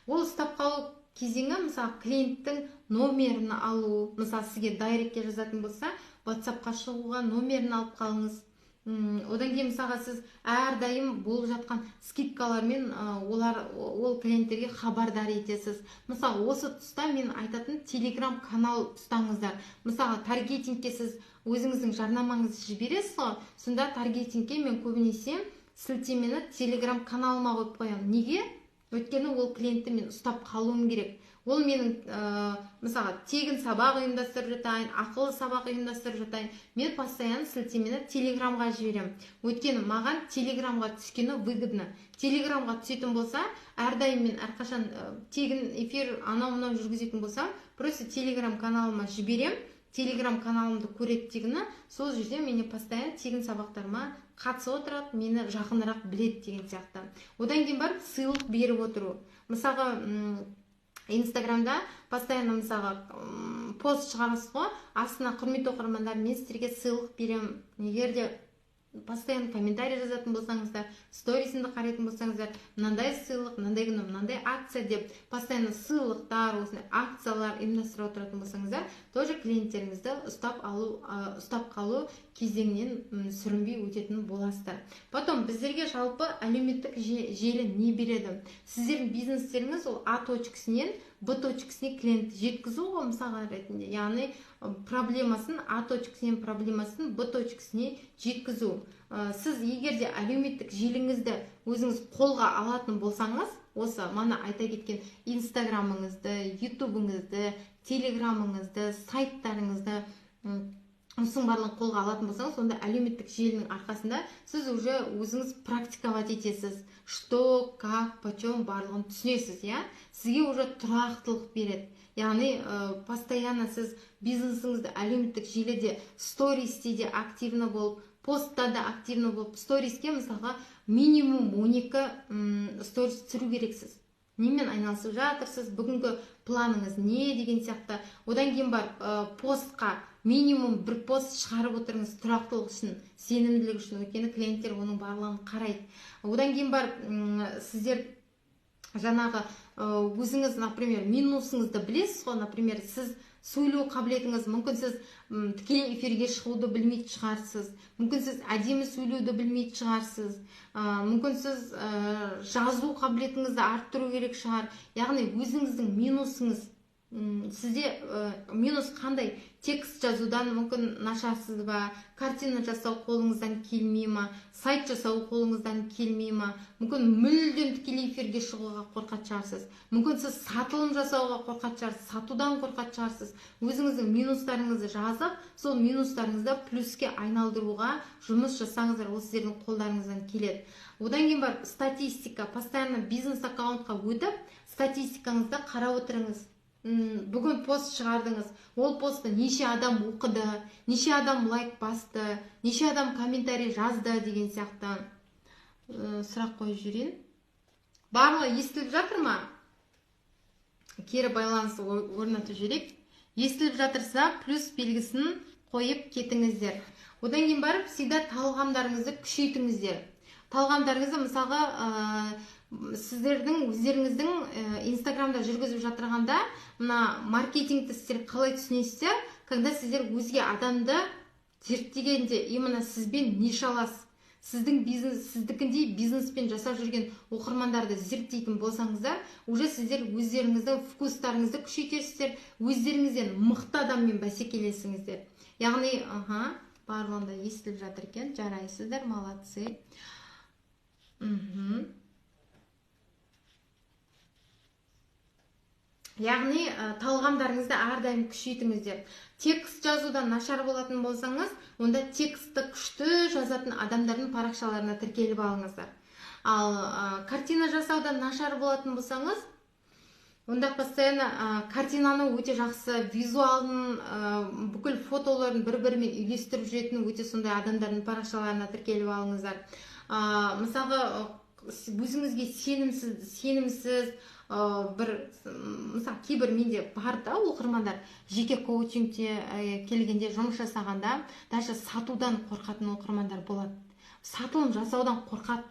Speaker 1: Ол ұстап қалу кезеңі, мысалы, клиенттің номерін алу, мысалы, сізге директке жазатын болса, WhatsAppқа шығуға номерін алып қалыңыз. Одан кейін, мысалға, сіз әрдайым болып жатқан скидкалармен олар ол клиенттерге хабардар етесіз. Мысалы, осы тұста мен айтатын, телеграм канал ұстаңыздар. Мысалы, таргетингке сіз өзіңіздің жарнамаңызды жібересіз ғой, сонда таргетингке мен көбінесе сілтемені телеграм каналыма қойып қоямын. Неге? Өйткені ол клиентті мен ұстап қалуым керек. Ол менің, мысалға, тегін сабақ ұйымдастырып жатайын, ақылы сабақ ұйымдастырып жатайын, мен постоянно сілтемені телеграмға жіберемін. Өйткені маған телеграмға түскені выгодно. Телеграмға түсетін болса, әрдайым мен әрқашан тегін эфир, анау мынау жүргізетін болсам, просто телеграм каналыма жіберем. Телеграм каналымды көреді дегені, сол жерде мені постоянно тегін сабақтарыма қатысып отырады, мені жақынырақ біледі деген сияқты. Одан кейін барып сыйлық беріп отыру. Мысалға, инстаграмда постоянно, мысалға, пост шығарасыз ғой, астына: «Құрметті оқырмандар, мен сіздерге сыйлық беремін, егер де постоянно комментарий жазатын болсаңыздар, сторисімді қарайтын болсаңыздар, мынандай сыйлық, мынандай күні мынандай акция», — деп постоянно сыйлықтар, осындай акциялар ұйымдастырып отыратын болсаңыздар, тоже клиенттеріңізді ұстап алу, ұстап қалу кезеңінен сүрінбей өтетін боласыздар. Потом біздерге жалпы әлеуметтік желі не береді? Сіздердің бизнестеріңіз ол А точкасынан Б точкасіне клиентті жеткізу ғой, мысалға ретінде, яғни проблемасын А точкасынан, проблемасын Б точкасіне жеткізу. Сіз егер де әлеуметтік желіңізді өзіңіз қолға алатын болсаңыз, осы мана айта кеткен инстаграмыңызды, ютубыңызды, телеграмыңызды, сайттарыңызды, осының барлығын қолға алатын болсаңыз, онда әлеуметтік желінің арқасында сіз уже өзіңіз практиковать етесіз, что, как, почем, барлығын түсінесіз, иә. Сізге уже тұрақтылық береді, яғни постоянно сіз бизнесіңізді әлеуметтік желіде, стористе де активно болып, постта да активно болып, сториске, мысалға, минимум 12 сторис түсіру керексіз, немен айналысып жатырсыз, бүгінгі планыңыз не деген сияқты. Одан кейін барып постқа минимум бір пост шығарып отырыңыз, тұрақтылық үшін, сенімділік үшін, өйткені клиенттер оның барлығын қарайды. Одан кейін барып сіздер жаңағы өзіңіз, например, минусыңызды білесіз ғой. Например, сіз сөйлеу қабілетіңіз, мүмкін, сіз тікелей эфирге шығуды білмейтін шығарсыз, мүмкін, сіз әдемі сөйлеуді білмейтін шығарсыз, мүмкін, сіз жазу қабілетіңізді арттыру керек шығар. Яғни өзіңіздің минусыңыз, сізде минус қандай? Текст жазудан мүмкін нашарсыз ба, картина жасау қолыңыздан келмей ма, сайт жасау қолыңыздан келмей ма, мүмкін, мүлдем тікелей эфирге шығуға қорқатын шығарсыз, мүмкін, сіз сатылым жасауға қорқатын шығарсыз, сатудан қорқатын шығарсыз. Өзіңіздің минустарыңызды жазып, сол минустарыңызды плюске айналдыруға жұмыс жасаңыздар, ол сіздердің қолдарыңыздан келеді. Одан кейін барып статистика, постоянно бизнес аккаунтқа өтіп, статистикаңызды қарап отырыңыз. Бүгін пост шығардыңыз, ол постты неше адам оқыды, неше адам лайк басты, неше адам комментарий жазды деген сияқты. Сұрақ қойып жіберейін: барлығы естіліп жатыр ма? Кері байланыс орнатып жіберейік. Естіліп жатырса, плюс белгісін қойып кетіңіздер. Одан кейін барып всегда талғамдарыңызды күшейтіңіздер. Талғамдарыңызды, мысалға, сіздердің өздеріңіздің инстаграмда жүргізіп жатырғанда, мына маркетингті сіздер қалай түсінесіздер? Когда сіздер өзге адамды зерттегенде, именно сізбен нишалас, сіздің бизнес, сіздікіндей бизнеспен жасап жүрген оқырмандарды зерттейтін болсаңыздар, уже сіздер өздеріңіздің вкустарыңызды күшейтесіздер, өздеріңізден мықты адаммен бәсекелесіңіздер. Яғни, аха, барлығында естіліп жатыр екен, жарайсыздар, молодцы. Яғни талғамдарыңызды әрдайым күшейтіңіздер. Текст жазудан нашар болатын болсаңыз, онда текстті күшті жазатын адамдардың парақшаларына тіркеліп алыңыздар. Ал картина жасаудан нашар болатын болсаңыз, Онда постоянно картинаны өте жақсы, визуалын, бүкіл фотоларын бір-бірімен үйлестіріп жүретін өте сондай адамдардың парақшаларына тіркеліп алыңыздар. Мысалға, өзіңізге сенімсіз бір, мысалы, кейбір менде бар да оқырмандар жеке коучингте келгенде, жұмыс жасағанда даже сатудан қорқатын оқырмандар болады. Сатылым жасаудан қорқады.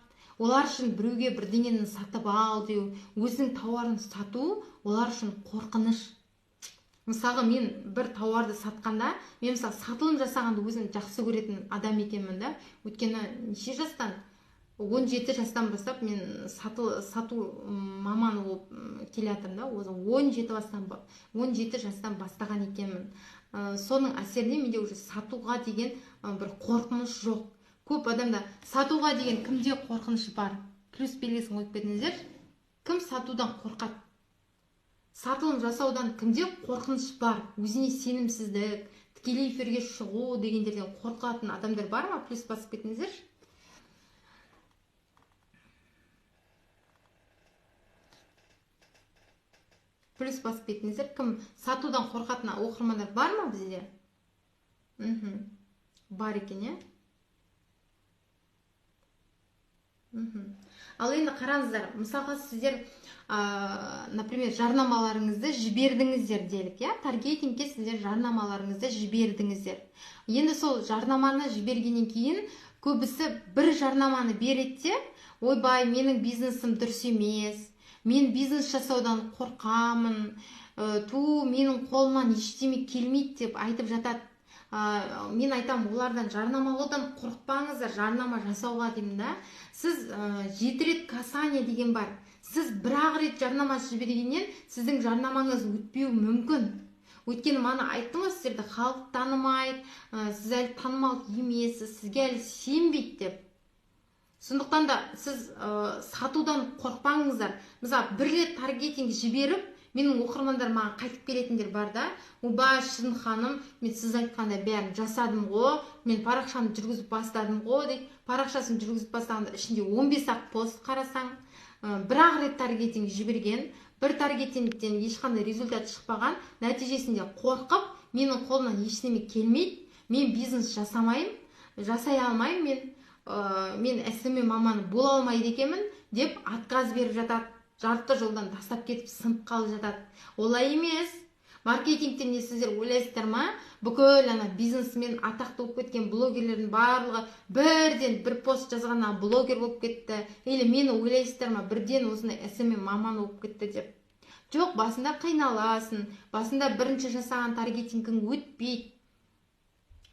Speaker 1: Олар үшін біреуге бірдеңені сатып ал деу, өзінің тауарын сату олар үшін қорқыныш. Мысалға, мен бір тауарды сатқанда, мен мысалы сатылым жасағанды өзім жақсы көретін адам екенмін да. Өйткені неше жастан? 17 жастан бастап мен сату маманы болып келе жатырмын да. 17 жастан бастаған екенмін. Соның әсерінен менде уже сатуға деген бір қорқыныш жоқ. Көп адамда сатуға деген кімде қорқыныш бар? Плюс белгісін қойып кетіңіздер. Кім сатудан қорқады? Сатылым жасаудан кімде қорқыныш бар? Өзіне сенімсіздік, тікелей эфирге шығу дегендерден қорқатын адамдар бар ма? Плюс басып кетіңіздер. Плюс басып кетіңіздер. Кім сатудан қорқатын оқырмандар бар ма бізде? Бар екен, е? Ал енді қараңыздар, мысалға сіздер, например, жарнамаларыңызды жібердіңіздер делік, иә? Таргетингке сіздер жарнамаларыңызды жібердіңіздер. Енді сол жарнаманы жібергеннен кейін көбісі бір жарнаманы береді де, ойбай, менің бизнесім дұрыс емес, мен бизнес жасаудан қорқамын, ту, менің қолымнан ештеме келмейді деп айтып жатады. Мен айтам, олардан жарнамалаудан қорықпаңыздар, жарнама жасауға деймін да. Сіз 7 рет касание деген бар. Сіз бір-ақ рет жарнама жібергеннен сіздің жарнамаңыз өтпеуі мүмкін. Өйткені мана айттым ғой, сіздерді халық танымайды, сіз әлі танымал емессіз, сізге әлі сенбейді деп. Сондықтан да сіз сатудан қорықпаңыздар. Мысалы, бір рет таргетинг жіберіп, менің оқырмандар маған қайтып келетіндер бар да. Оба, Шырын ханым, мен сіз айтқандай бәрін жасадым ғой, мен парақшаны жүргізіп бастадым ғой дейді. Парақшасын жүргізіп бастағанда ішінде 15-ақ пост қарасаң, бір-ақ рет таргетинг жіберген, бір таргетингтен ешқандай результат шықпаған, нәтижесінде қорқып, менің қолымнан ештеме келмейді, мен бизнес жасамаймын, жасай алмаймын, мен SMM маманы бола алмайды екенмін деп отказ беріп жатады. Жарты жолдан тастап кетіп, сынып қалып жатады. Олай емес. Маркетингте не сіздер ойлайсыздар ма? Бүкіл ана бизнесмен атақты болып кеткен блогерлердің барлығы бірден бір пост жазғаннан блогер болып кетті. Или мені ойлайсыздар ма, бірден осындай SMM маман болып кетті деп. Жоқ, басында қиналасың. Басында бірінші жасаған таргетингің өтпейді.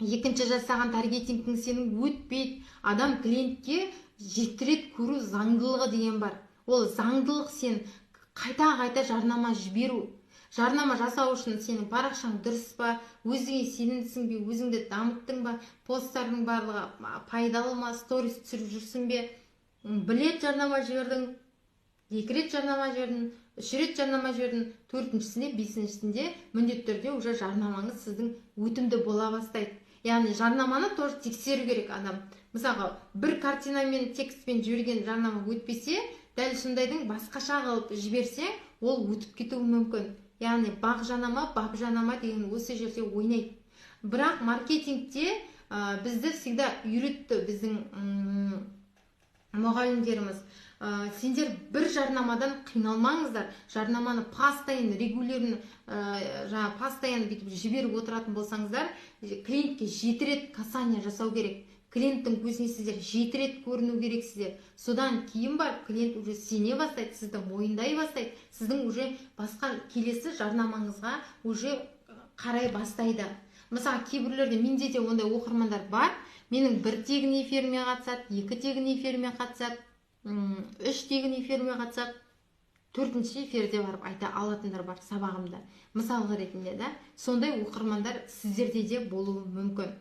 Speaker 1: Екінші жасаған таргетингің сенің өтпейді. Адам клиентке 7 рет көру заңдылығы деген бар. Ол заңдылық, сен қайта-қайта жарнама жіберу. Жарнама жасау үшін сенің парақшаң дұрыс па, өзіңе сенімдісің бе, өзіңді дамыттың ба, посттардың барлығы пайдалы ма, сторис түсіріп жүрсің бе? Бір рет жарнама жібердің, 2 рет жарнама жібердің, 3 рет жарнама жібердің, 4-шісінде, 5-шісінде міндетті түрде уже жарнамаңыз сіздің өтімді бола бастайды. Яғни жарнаманы тоже тексеру керек адам. Мысалға, бір картинамен, текстпен жіберген жарнама өтпесе, дәл сондайдың басқаша қылып жіберсе, ол өтіп кетуі мүмкін. Яғни бақ жанама, бап жанама деген осы жерде ойнайды. Бірақ маркетингте бізді всегда үйретті біздің мұғалімдеріміз. Сендер бір жарнамадан қиналмаңыздар. Жарнаманы постоянно, регулярно, жаңа постоянно бүйтіп жіберіп отыратын болсаңыздар, клиентке 7 рет касание жасау керек. Клиенттің көзіне сіздер 7 рет көріну керексіздер. Содан кейін барып клиент уже сене бастайды, сізді мойындай бастайды, сіздің уже басқа келесі жарнамаңызға уже қарай бастайды. Мысалы, кейбіреулерде, менде де ондай оқырмандар бар. Менің бір тегін эфиріме қатысады, 2 тегін эфиріме қатысады, 3 тегін эфиріме қатысады, 4-ші эфирде барып айта алатындар бар сабағымда. Мысалға ретінде да, сондай оқырмандар сіздерде де болуы мүмкін.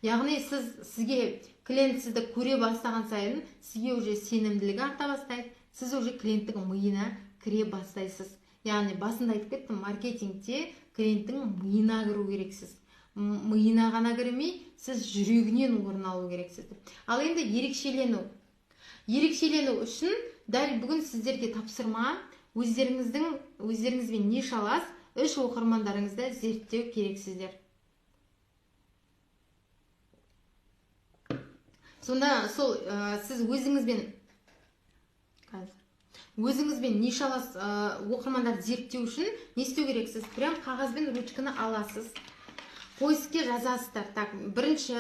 Speaker 1: Яғни сізге клиент сізді көре бастаған сайын сізге уже сенімділігі арта бастайды, сіз уже клиенттің миына кіре бастайсыз. Яғни басында айтып кеттім, маркетингте клиенттің миына кіру керексіз. Миына ғана кірмей, сіз жүрегінен орын алу керексіз. Ал енді ерекшелену. Ерекшелену үшін дәл бүгін сіздерге тапсырма, Өздеріңізбен нишалас 3 оқырмандарыңызды зерттеу керексіздер. Сонда сол сіз өзіңізбен нишалас оқырмандарды зерттеу үшін не істеу керексіз? Прям қағаз бен ручканы аласыз. Поискке жазасыздар. Так, бірінші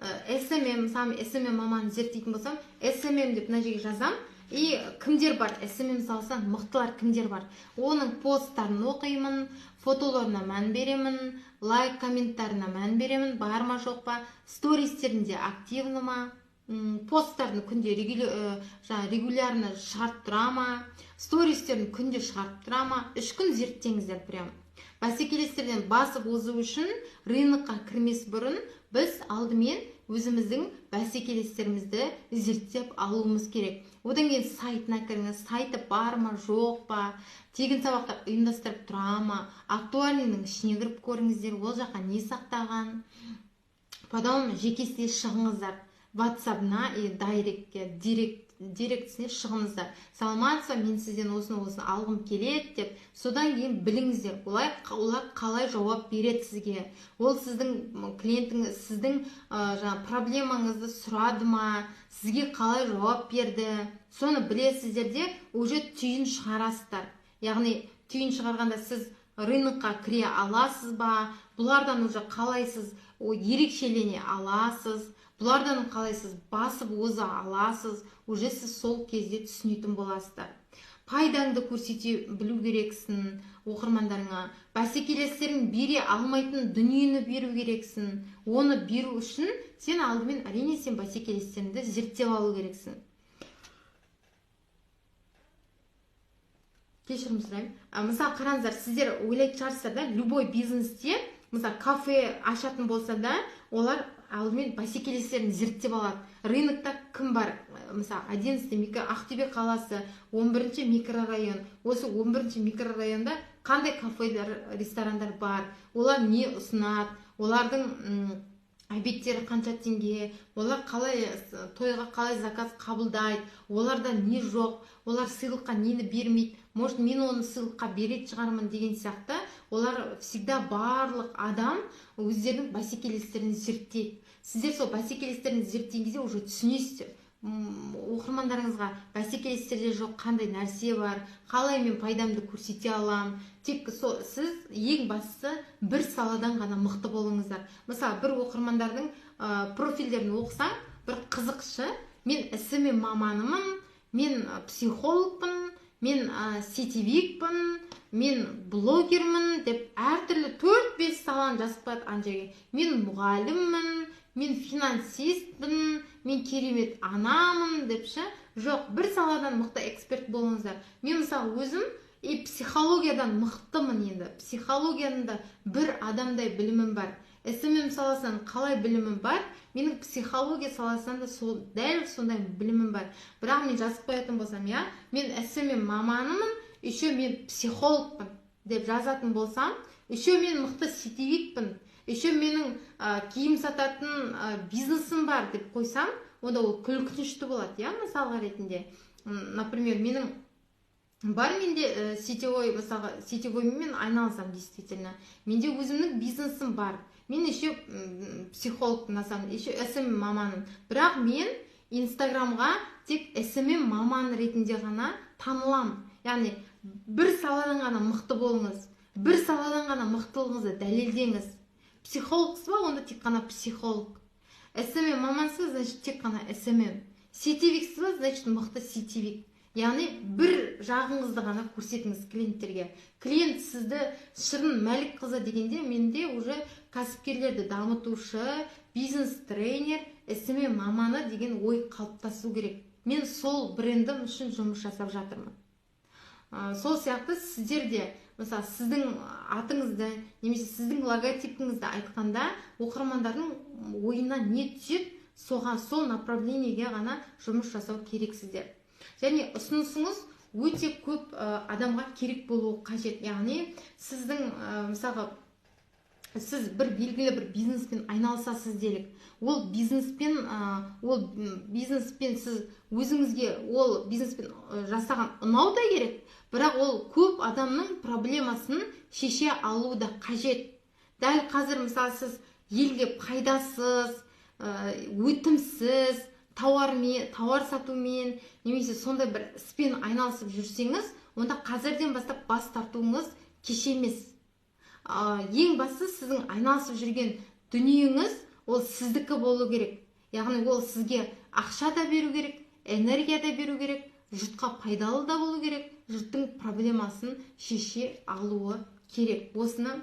Speaker 1: SMM, мысалы SMM маманын зерттейтін болсам, SMM деп мына жерге жазам. И кімдер бар? SMM саласынан мықтылар кімдер бар? Оның посттарын оқимын, фотоларына мән беремін, лайк, комменттарына мән беремін, бар ма жоқ па, стористерінде активны ма, посттарын күнде регулярно шығарып тұра ма, стористерін күнде шығарып тұра ма. 3 күн зерттеңіздер прям. Бәсекелестерден басып озу үшін рынокқа кірмес бұрын біз алдымен өзіміздің бәсекелестерімізді зерттеп алуымыз керек. Одан кейін сайтына кіріңіз, сайты бар ма, жоқ па, тегін сабақтар ұйымдастырып тұра ма, актуальныйның ішіне кіріп көріңіздер, ол жаққа не сақтаған. Потом жекесіне шығыңыздар, WhatsApp-на и директке, директісіне шығыңыздар. Саламатсыз ба, мен сізден осыны алғым келеді деп. Содан кейін біліңіздер, олар қалай жауап береді сізге. Ол сіздің клиентіңіз, сіздің жаңа проблемаңызды сұрады ма, сізге қалай жауап берді. Соны білесіздер де уже түйін шығарасыздар. Яғни түйін шығарғанда сіз рынокқа кіре аласыз ба, бұлардан уже қалайсыз ерекшелене аласыз, бұлардан қалайсыз басып оза аласыз, уже сіз сол кезде түсінетін боласыздар. Пайдаңды көрсете білу керексің оқырмандарыңа, бәсекелестерің бере алмайтын дүниені беру керексің. Оны беру үшін сен алдымен әрине сен бәсекелестеріңді зерттеп алу керексің. Кешірім сұраймын. Мысалы қараңыздар, сіздер ойлайтын шығарсыздар да, любой бизнесте, мысалы кафе ашатын болса да, олар алдымен бәсекелестерін зерттеп алады. Рынокта кім бар? Мысалы, 11 микро Ақтөбе қаласы, 11 микрорайон. Осы 11 микрорайонда қандай кафелер, ресторандар бар? Олар не ұсынады? Олардың обедтері қанша теңге? Олар қалай тойға қалай заказ қабылдайды? Оларда не жоқ? Олар сыйлыққа нені бермейді? Может, мен оны сыйлыққа беретін шығармын деген сияқты. Олар всегда барлық адам өздерінің бәсекелестерін зерттейді. Сіздер сол бәсекелестерін зерттеген кезде уже түсінесіздер. Оқырмандарыңызға бәсекелестерде жоқ қандай нәрсе бар, қалай мен пайдамды көрсете алам. Тек сол, сіз ең бастысы бір саладан ғана мықты болыңыздар. Мысалы, бір оқырмандардың профильдерін оқысаң, бір қызықшы, мен SMM маманымын, мен психологпын, мен сетевикпін, мен блогермін деп әртүрлі 4-5 саланы жазып қояды ана жерге. Мен мұғаліммін, мен финансистпін, мен керемет анамын деп ше. Жоқ, бір саладан мықты эксперт болыңыздар. Мен мысалы өзім и психологиядан мықтымын енді. Психологияның да бір адамдай білімім бар. SMM саласынан қалай білімім бар, менің психология саласынан да сол, дәл сондай білімім бар. Бірақ мен жазып қоятын болсам, я, мен SMM маманымын, еще мен психологпын деп жазатын болсам, еще мен мықты сетевикпін, еще менің киім сататын бизнесім бар деп қойсам, онда ол күлкінішті болады, я, мысалға ретінде. Например, менің бар менде сетевой, мысалға, сетевоймен айналысам действительно. Менде өзімнің бизнесім бар. Мен еще психологпын, на самом деле, еще SMM маманым. Бірақ мен Инстаграмға тек SMM маман ретінде ғана танылам. Яғни бір саладан ғана мықты болыңыз, бір саладан ғана мықтылығыңызды дәлелдеңіз. Психологсыз ба, онда тек қана психолог. SMM мамансыз, значит, тек қана SMM. Сетевиксіз ба, значит, мықты сетевик. Яғни бір жағыңызды ғана көрсетіңіз клиенттерге. Клиент сізді Шырын Мәлікқызы дегенде менде уже кәсіпкерлерді дамытушы, бизнес тренер, SMM маманы деген ой қалыптасу керек. Мен сол брендім үшін жұмыс жасап жатырмын. Сол сияқты сіздер де, мысалы, сіздің атыңызды немесе сіздің логотипіңізді айтқанда оқырмандардың ойына не түседі, соған сол направлениеге ғана жұмыс жасау керексіздер. Және ұсынысыңыз өте көп адамға керек болуы қажет. Яғни сіздің, мысалға, сіз бір белгілі бір бизнеспен айналысасыз делік. Ол бизнеспен, сіз өзіңізге ол бизнеспен жасаған ұнау да керек, Бірақ ол көп адамның проблемасын шеше алу да қажет. Дәл қазір, мысалы, сіз елге пайдасыз, өтімсіз тауар сатумен немесе сондай бір іспен айналысып жүрсеңіз, онда қазірден бастап бас тартуыңыз кеш емес. Ең бастысы, сіздің айналысып жүрген дүниеңіз ол сіздікі болу керек. Яғни ол сізге ақша да беру керек, энергия да беру керек, жұртқа пайдалы да болу керек, жұрттың проблемасын шеше алуы керек. Осыны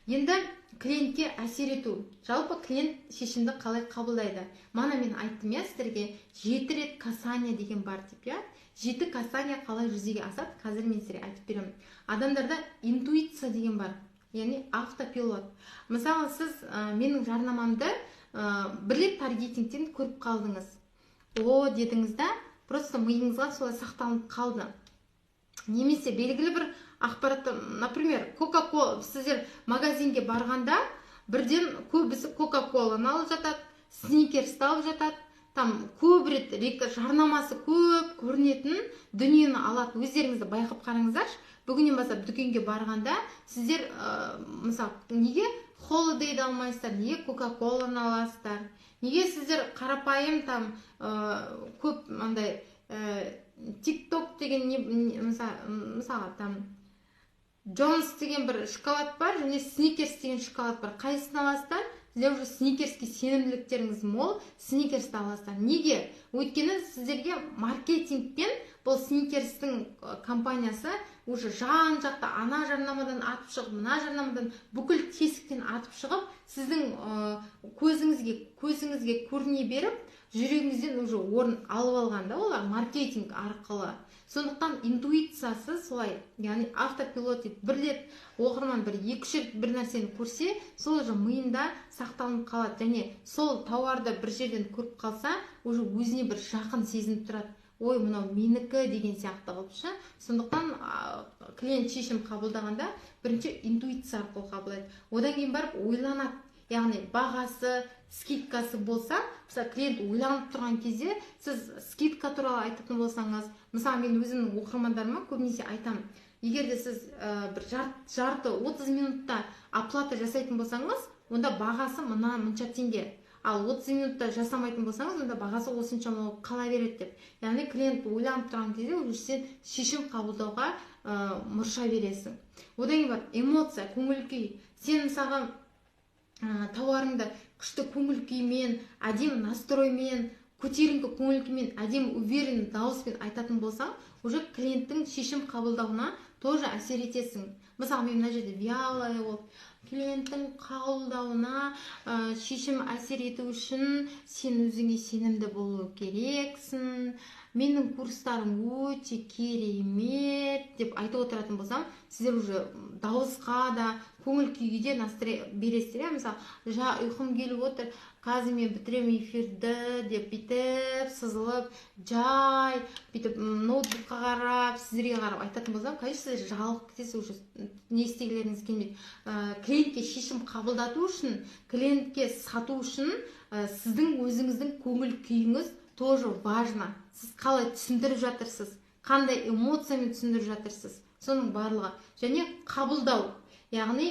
Speaker 1: енді клиентке әсер ету. Жалпы клиент шешімді қалай қабылдайды? Мана мен айттым, иә, сіздерге 7 рет касание деген бар деп, иә. 7 касание қалай жүзеге асады, қазір мен сіздерге айтып беремін. Адамдарда интуиция деген бар, яғни автопилот. Мысалы, сіз менің жарнамамды бір рет таргетингтен көріп қалдыңыз, «О» дедіңіз да, просто миыңызға солай сақталынып қалды. Немесе белгілі бір ақпаратты, например, кока кола сіздер магазинге барғанда бірден көбісі кока коланы алып жатады, Сникерсті алып жатады, там көп рет жарнамасы көп көрінетін дүниені алады. Өздеріңізді байқап қараңыздаршы, бүгіннен бастап дүкенге барғанда сіздер, мысалы, неге Холидейді алмайсыздар, неге кока коланы аласыздар? Неге сіздер қарапайым там көп андай Тик-ток деген не, мысалға, там Джонс деген бір шоколад бар және Сникерс деген шоколад бар, қайсысын аласыздар? Сіздер уже Сникерске сенімділіктеріңіз мол, Сникерсті аласыздар. Неге? Өйткені сіздерге маркетингпен бұл Сникерстің компаниясы уже жан жақта ана жарнамадан атып шығып, мына жарнамадан, бүкіл тесіктен атып шығып, сіздің көзіңізге көріне беріп, жүрегіңізден уже орын алып алған да олар маркетинг арқылы. Сондықтан интуициясы солай, яғни автопилот дейді. Бір рет оқырман бір екі үш рет бір нәрсені көрсе, сол уже миында сақталынып қалады және сол тауарды бір жерден көріп қалса, уже өзіне бір жақын сезініп тұрады, «Ой, мынау менікі» деген сияқты қылып ше. Сондықтан клиент шешім қабылдағанда бірінші интуиция арқылы қабылдайды, одан кейін барып ойланады. Яғни бағасы, скидкасы болса, мысалы, клиент ойланып тұрған кезде сіз скидка туралы айтатын болсаңыз, мысалы, мен өзімнің оқырмандарыма көбінесе айтамын: егер де сіз бір жарты 30 минутта оплата жасайтын болсаңыз, онда бағасы мына мынша теңге, ал 30 минутта жасамайтын болсаңыз, онда бағасы осынша болып қала береді деп. Яғни клиент ойланып тұрған кезде уже сен шешім қабылдауға мұрша бересің. Одан кейін барып эмоция, көңіл күй. Сен, мысалға, тауарыңды күшті көңіл күймен, әдемі настроймен, көтеріңкі көңіл күймен, әдемі уверенный дауыспен айтатын болсаң, уже клиенттің шешім қабылдауына тоже әсер етесің. Мысалы, мен мына жерде вялая болып, клиенттің қабылдауына шешім әсер ету үшін сен өзіңе сенімді болу керексің, менің курстарым өте керемет деп айтып отыратын болсам, сіздер уже дауысқа да, көңіл күйге де настроение бересіздер, иә. Мысалы, «Жа, ұйқым келіп отыр, қазір мен бітіремін эфирді» деп, бүйтіп сызылып, жай бүйтіп ноутбукқа қарап, сіздерге қарап айтатын болсам, конечно, сіздер жалығып кетесіз, уже не істегілеріңіз келмейді. Клиентке шешім қабылдату үшін, клиентке сату үшін сіздің өзіңіздің көңіл күйіңіз тоже важно. Сіз қалай түсіндіріп жатырсыз, қандай эмоциямен түсіндіріп жатырсыз, соның барлығы. Және қабылдау, яғни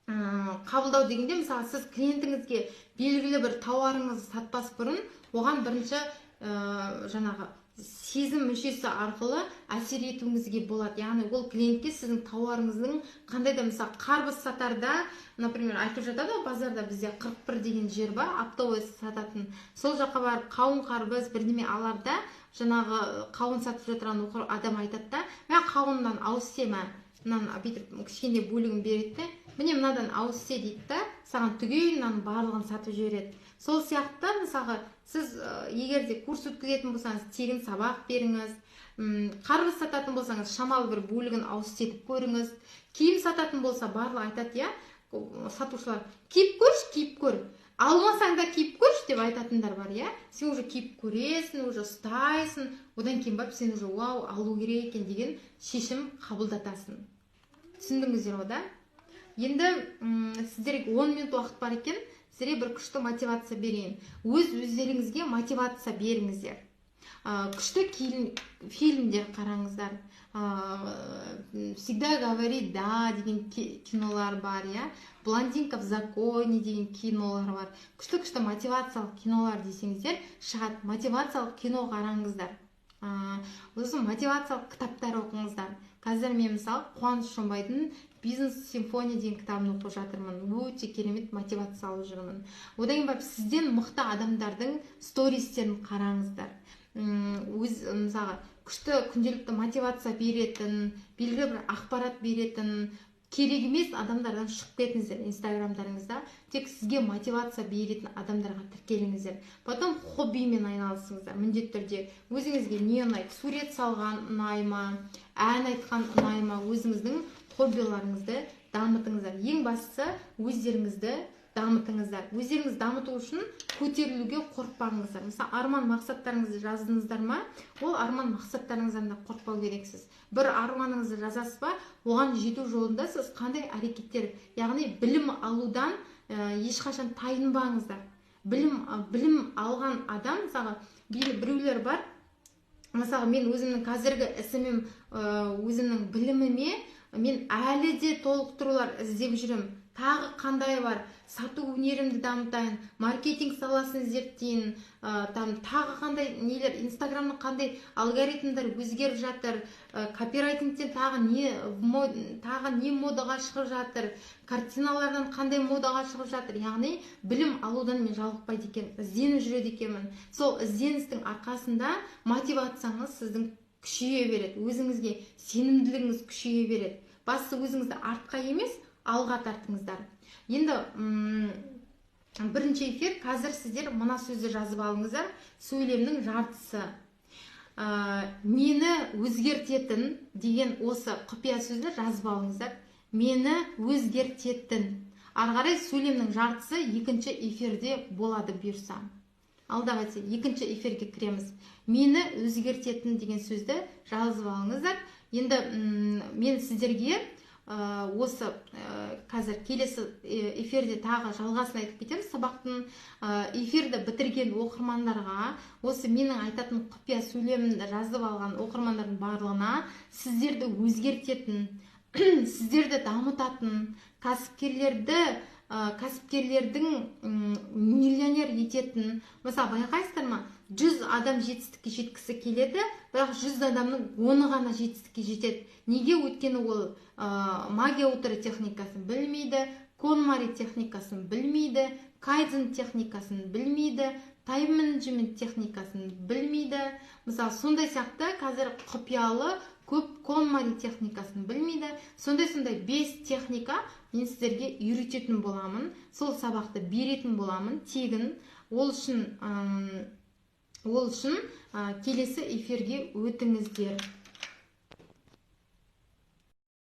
Speaker 1: қабылдау дегенде, мысалы, сіз клиентіңізге белгілі бір тауарыңызды сатпас бұрын оған бірінші жаңағы сезім мүшесі арқылы әсер етуіңізге болады. Яғни ол клиентке сіздің тауарыңыздың қандай да, мысалы, қарбыз сатарда, например, айтып жатады ғой, базарда бізде 41 деген жер бар, оптовый сататын, сол жаққа барып қауын, қарбыз бірдеме аларда, жаңағы қауын сатып жатырған адам айтады да: «Мә, қауыннан ауыз істе, мә, мынаны», бүйтіп кішкене бөлігін береді де, «Міне, мынадан ауыз істе» дейді да, саған түгел мынаның барлығын сатып жібереді. Сол сияқты, мысалға, сіз егер де курс өткізетін болсаңыз, тегін сабақ беріңіз, қарбыз сататын болсаңыз, шамалы бір бөлігін ауыз істетіп көріңіз. Киім сататын болса, барлығы айтады, иә, сатушылар: «Киіп көрші, киіп көр, алмасаң да киіп көрші» деп айтатындар бар, иә. Сен уже киіп көресің, уже ұстайсың, одан кейін барып сен уже «Вау, алу керек екен» деген шешім қабылдатасың. Түсіндіңіздер ғой да? Енді сіздерге 10 минут уақыт бар екен, сіздерге бір күшті мотивация берейін. Өз өздеріңізге мотивация беріңіздер. Күшті фильмдер қараңыздар. «Всегда говори да» деген кинолар бар, иә, «Блондинка в законе» деген кинолар бар. Күшті, күшті мотивациялық кинолар десеңіздер, шығады. Мотивациялық кино қараңыздар. Сосын мотивациялық кітаптар оқыңыздар. Қазір мен, мысалы, Қуаныш Шонбайдың «Бизнес симфония» деген кітабын оқып жатырмын, өте керемет мотивация алып жүрмін. Одан кейін барып сізден мықты адамдардың стористерін қараңыздар. Өз, мысалға, күшті күнделікті мотивация беретін, белгілі бір ақпарат беретін керек емес адамдардан шығып кетіңіздер. Инстаграмдарыңызда тек сізге мотивация беретін адамдарға тіркеліңіздер. Потом хоббимен айналысыңыздар міндетті түрде. Өзіңізге не ұнайды? Сурет салған ұнай ма, ән айтқан ұнай ма? Өзіңіздің хоббиларыңызды дамытыңыздар. Ең бастысы, өздеріңізді дамытыңыздар. Өздеріңізді дамыту үшін көтерілуге қорықпаңыздар. Мысалы, арман мақсаттарыңызды жаздыңыздар ма, ол арман мақсаттарыңыздан да қорықпау керексіз. Бір арманыңызды жазасыз ба, оған жету жолында сіз қандай әрекеттер, яғни білім алудан ешқашан тайынбаңыздар. Білім алған адам, мысалға, біреулер бар, мысалы, мен өзімнің қазіргі ісімім, өзімнің біліміме мен әлі де толықтырулар іздеп жүремін. Тағы қандай бар, сату өнерімді дамытайын, маркетинг саласын зерттейін, там тағы қандай нелер, Инстаграмның қандай алгоритмдер өзгеріп жатыр, копирайтингтен тағы не модаға шығып жатыр, картиналардан қандай модаға шығып жатыр. Яғни білім алудан мен жалықпайды екенмін, ізденіп жүреді екенмін. Сол ізденістің арқасында мотивацияңыз сіздің күшейе береді, өзіңізге сенімділігіңіз күшейе береді. Бастысы, өзіңізді артқа емес, алға тартыңыздар. Енді бірінші эфир. Қазір сіздер мына сөзді жазып алыңыздар, сөйлемнің жартысы. «Мені өзгертетін» деген осы құпия сөзді жазып алыңыздар. «Мені өзгертетін». Ары қарай сөйлемнің жартысы екінші эфирде болады, бұйырса. Ал давайте екінші эфирге кіреміз. «Мені өзгертетін» деген сөзді жазып алыңыздар. Енді мен сіздерге осы қазір келесі эфирде тағы жалғасын айтып кетеміз сабақтың. Эфирді бітірген оқырмандарға, осы менің айтатын құпия сөйлемімді жазып алған оқырмандардың барлығына сіздерді өзгертетін, сіздерді дамытатын, кәсіпкерлердің миллионер ететін. Мысалы, байқайсыздар ма, 100 адам жетістікке жеткісі келеді, бірақ 100 адамның 10-ы ғана жетістікке жетеді. Неге? Өйткені ол магия утра техникасын білмейді, КонМари техникасын білмейді, кайдзен техникасын білмейді, тайм менеджмент техникасын білмейді. Мысалы, сондай сияқты қазір құпиялы көп КонМари техникасын білмейді. Сондай, сондай бес техника мен сіздерге үйрететін боламын, сол сабақты беретін боламын тегін. Ол үшін келесі эфирге өтіңіздер.